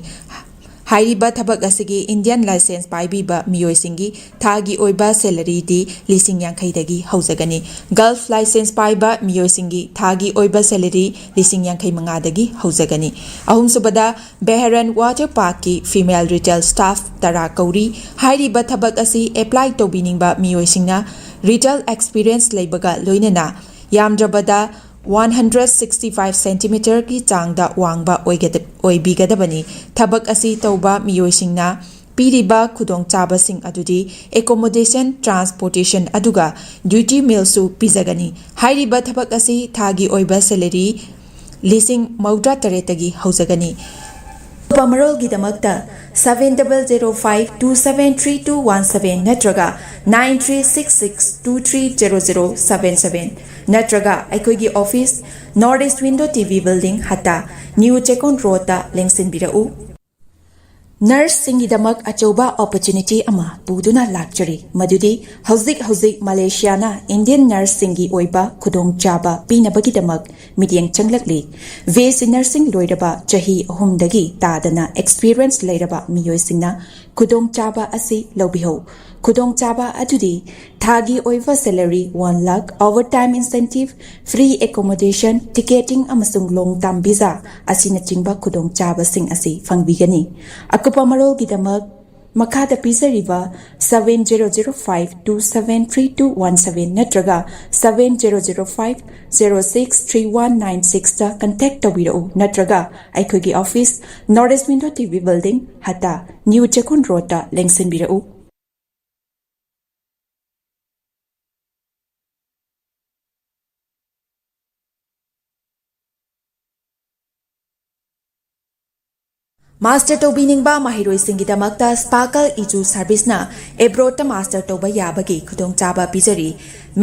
ꯍꯥꯏꯔꯤꯕ ꯊꯕꯛ ꯑꯁꯤꯒꯤ Indian licence ꯄꯥꯏꯕꯤꯕ ꯃꯤꯑꯣꯏꯁꯤꯡꯒꯤ ꯊꯥꯒꯤ ꯑꯣꯏꯕ salary ꯗꯤ ꯂꯤꯁꯤꯡ ꯌꯥꯡꯈꯩꯗꯒꯤ ꯍꯧꯖꯒꯅꯤ꯫ Gulf licence ꯄꯥꯏꯕ ꯃꯤꯑꯣꯏꯁꯤꯡꯒꯤ ꯊꯥꯒꯤ ꯑꯣꯏꯕ salary ꯂꯤꯁꯤꯡ ꯌꯥꯡꯈꯩ ꯃꯉꯥꯗꯒꯤ ꯍꯧꯖꯒꯅꯤ꯫ ꯑꯍꯨꯝꯁꯨꯕꯗ, Bahrain Water Park ꯀꯤ female retail staff ꯇꯔꯥ ꯀꯧꯔꯤ꯫ ꯍꯥꯏꯔꯤꯕ ꯊꯕꯛ ꯑꯁꯤ apply ꯇꯧꯕꯤꯅꯤꯡꯕ ꯃꯤꯑꯣꯏꯁꯤꯡꯅ retail experience ꯂꯩꯕꯒ ꯂꯣꯏꯅꯅ ꯌꯥꯝꯗ꯭ꯔꯕꯗ one hundred sixty five centimeter ꯒꯤ ꯆꯥꯡꯗ ꯋꯥꯡꯕ ꯑꯣꯏꯒꯗ-, ꯑꯣꯏꯕꯤꯒꯗꯕꯅꯤ꯫ ꯊꯕꯛ ꯑꯁꯤ ꯇꯧꯕ ꯃꯤꯑꯣꯏꯁꯤꯡꯅ ꯄꯤꯔꯤꯕ ꯈꯨꯗꯣꯡꯆꯥꯕꯁꯤꯡ ꯑꯗꯨꯗꯤ accommodation, transportation ꯑꯗꯨꯒ duty meal ꯁꯨ ꯄꯤꯖꯒꯅꯤ꯫ ꯍꯥꯏꯔꯤꯕ ꯊꯕꯛ ꯑꯁꯤ ꯊꯥꯒꯤ ꯑꯣꯏꯕ salary ꯂꯤꯁꯤꯡ ꯃꯧꯗ꯭ꯔꯥ ꯇꯔꯦꯠꯇꯒꯤ ꯍꯧꯖꯒꯅꯤ꯫ ꯑꯀꯨꯞꯄ ꯃꯔꯣꯜꯒꯤꯗꯃꯛꯇ seven double zero five two seven three two one seven ꯅꯠꯇ꯭ꯔꯒ nine three six six two three zero zero seven seven ꯅꯠꯇ꯭ꯔꯒ ꯑꯩꯈꯣꯏꯒꯤ office, North East Window T V Building, ꯍꯠꯇꯥ, New Chekon Road ꯇ ꯂꯦꯡꯁꯤꯟꯕꯤꯔꯛꯎ꯫ Nurse ꯁꯤꯡꯒꯤꯗꯃꯛ ꯑꯆꯧꯕ opportunity ꯑꯃ ꯄꯨꯗꯨꯅ ꯂꯥꯛꯆꯔꯤ, ꯃꯗꯨꯗꯤ ꯍꯧꯖꯤꯛ ꯍꯧꯖꯤꯛ ꯃꯂꯦꯁꯤꯌꯥꯅ Indian nurse ꯁꯤꯡꯒꯤ ꯑꯣꯏꯕ ꯈꯨꯗꯣꯡꯆꯥꯕ ꯄꯤꯅꯕꯒꯤꯗꯃꯛ ꯃꯤꯠꯌꯦꯡ ꯆꯪꯂꯛꯂꯤ꯫ B S C nursing ꯂꯣꯏꯔꯕ ꯆꯍꯤ ꯑꯍꯨꯝꯗꯒꯤ ꯇꯥꯗꯅ experience ꯂꯩꯔꯕ ꯃꯤꯑꯣꯏꯁꯤꯡꯅ ꯈꯨꯗꯣꯡꯆꯥꯕ ꯑꯁꯤ ꯂꯧꯕꯤꯍꯧ꯫ ꯈꯨꯗꯣꯡꯆꯥꯕ ꯑꯗꯨꯗꯤ ꯊꯥꯒꯤ ꯑꯣꯏꯕ salary one lakh, overtime incentive, free accommodation, ticketing ꯑꯃꯁꯨꯡ long term visa ꯑꯁꯤꯅꯆꯤꯡꯕ ꯈꯨꯗꯣꯡꯆꯥꯕꯁꯤꯡ ꯑꯁꯤ ꯐꯪꯕꯤꯒꯅꯤ꯫ ꯑꯀꯨꯞꯄ ꯃꯔꯣꯜꯒꯤꯗꯃꯛ ꯃꯈꯥꯗ ꯄꯤꯖꯔꯤꯕ seven zero zero five two seven three two one seven ꯅꯠꯇ꯭ꯔꯒ seven zero zero five zero six three one nine six ꯇ contact ꯇꯧꯕꯤꯔꯛꯎ, ꯅꯠꯇ꯭ꯔꯒ ꯑꯩꯈꯣꯏꯒꯤ office, North East Window T V Building, ꯍꯠꯇꯥ, New Chekon Road ꯇ ꯂꯦꯡꯁꯤꯟꯕꯤꯔꯛꯎ꯫ Master ꯇꯧꯕꯤꯅꯤꯡꯕ ꯃꯍꯩꯔꯣꯏꯁꯤꯡꯒꯤꯗꯃꯛꯇ Sparkle Edu Service ꯅ abroad ꯇ master ꯇꯧꯕ ꯌꯥꯕꯒꯤ ꯈꯨꯗꯣꯡꯆꯥꯕ ꯄꯤꯖꯔꯤ꯫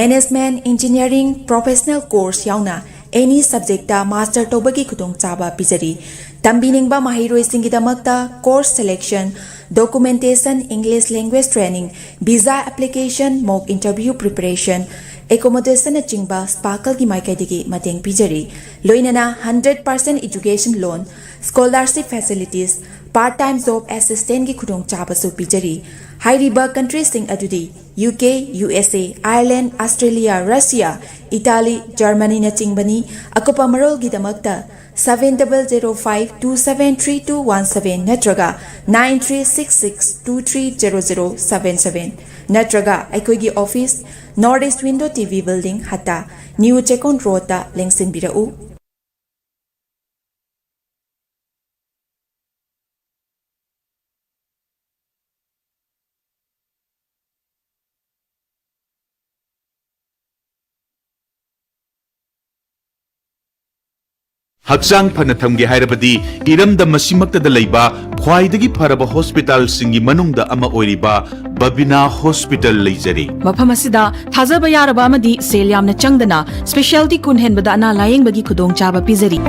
Management, engineering, professional course ꯌꯥꯎꯅ any subject ꯇ master ꯇꯧꯕꯒꯤ ꯈꯨꯗꯣꯡꯆꯥꯕ ꯄꯤꯖꯔꯤ꯫ ꯇꯝꯕꯤꯅꯤꯡꯕ ꯃꯍꯩꯔꯣꯏꯁꯤꯡꯒꯤꯗꯃꯛꯇ course selection, documentation, English language training, visa application, mock interview preparation, accommodation ꯅꯆꯤꯡꯕ Sparkle ꯒꯤ ꯃꯥꯏꯀꯩꯗꯒꯤ ꯃꯇꯦꯡ ꯄꯤꯖꯔꯤ꯫ ꯂꯣꯏꯅꯅ hundred percent education loan, scholarship facilities, part time job assistance ꯀꯤ ꯈꯨꯗꯣꯡꯆꯥꯕꯁꯨ ꯄꯤꯖꯔꯤ꯫ ꯍꯥꯏꯔꯤꯕ country ꯁꯤꯡ ꯑꯗꯨꯗꯤ U K, U S A, Ireland, Australia, Russia, Italy, Germany ꯅꯆꯤꯡꯕꯅꯤ꯫ ꯑꯀꯨꯞꯄ ꯃꯔꯣꯜꯒꯤꯗꯃꯛꯇ seven double zero five two seven three two one seven ꯅꯠꯇ꯭ꯔꯒ nine three six six two three zero zero seven seven ꯅꯠꯇ꯭ꯔꯒ ꯑꯩꯈꯣꯏꯒꯤ office, North East Window T V Building, ꯍꯠꯇꯥ, New Chekon Road ꯇ ꯂꯦꯡꯁꯤꯟꯕꯤꯔꯛꯎ꯫ ꯍꯛꯆꯥꯡ ꯐꯅ ꯊꯝꯒꯦ ꯍꯥꯏꯔꯕꯗꯤ ꯏꯔꯝꯗꯝ ꯑꯁꯤꯃꯛꯇꯗ ꯂꯩꯕ ꯈ꯭ꯋꯥꯏꯗꯒꯤ ꯐꯔꯕ ꯍꯣꯁꯄꯤꯇꯥꯜꯁꯤꯡꯒꯤ ꯃꯅꯨꯡꯗ ꯑꯃ ꯑꯣꯏꯔꯤꯕ ꯕꯕꯤꯅꯥ ꯍꯣꯁꯄꯤꯇꯥꯜ ꯂꯩꯖꯔꯤ꯫ ꯃꯐꯝ ꯑꯁꯤꯗ ꯊꯥꯖꯕ ꯌꯥꯔꯕ ꯑꯃꯗꯤ ꯁꯦꯜ ꯌꯥꯝꯅ ꯆꯪꯗꯅ ꯁ꯭ꯄꯦꯁꯤꯌꯥꯂꯤꯇꯤ ꯀꯨꯟ ꯍꯦꯟꯕꯗ ꯑꯅꯥ ꯂꯥꯌꯦꯡꯕꯒꯤ ꯈꯨꯗꯣꯡꯆꯥꯕ ꯄꯤꯖꯔꯤ꯫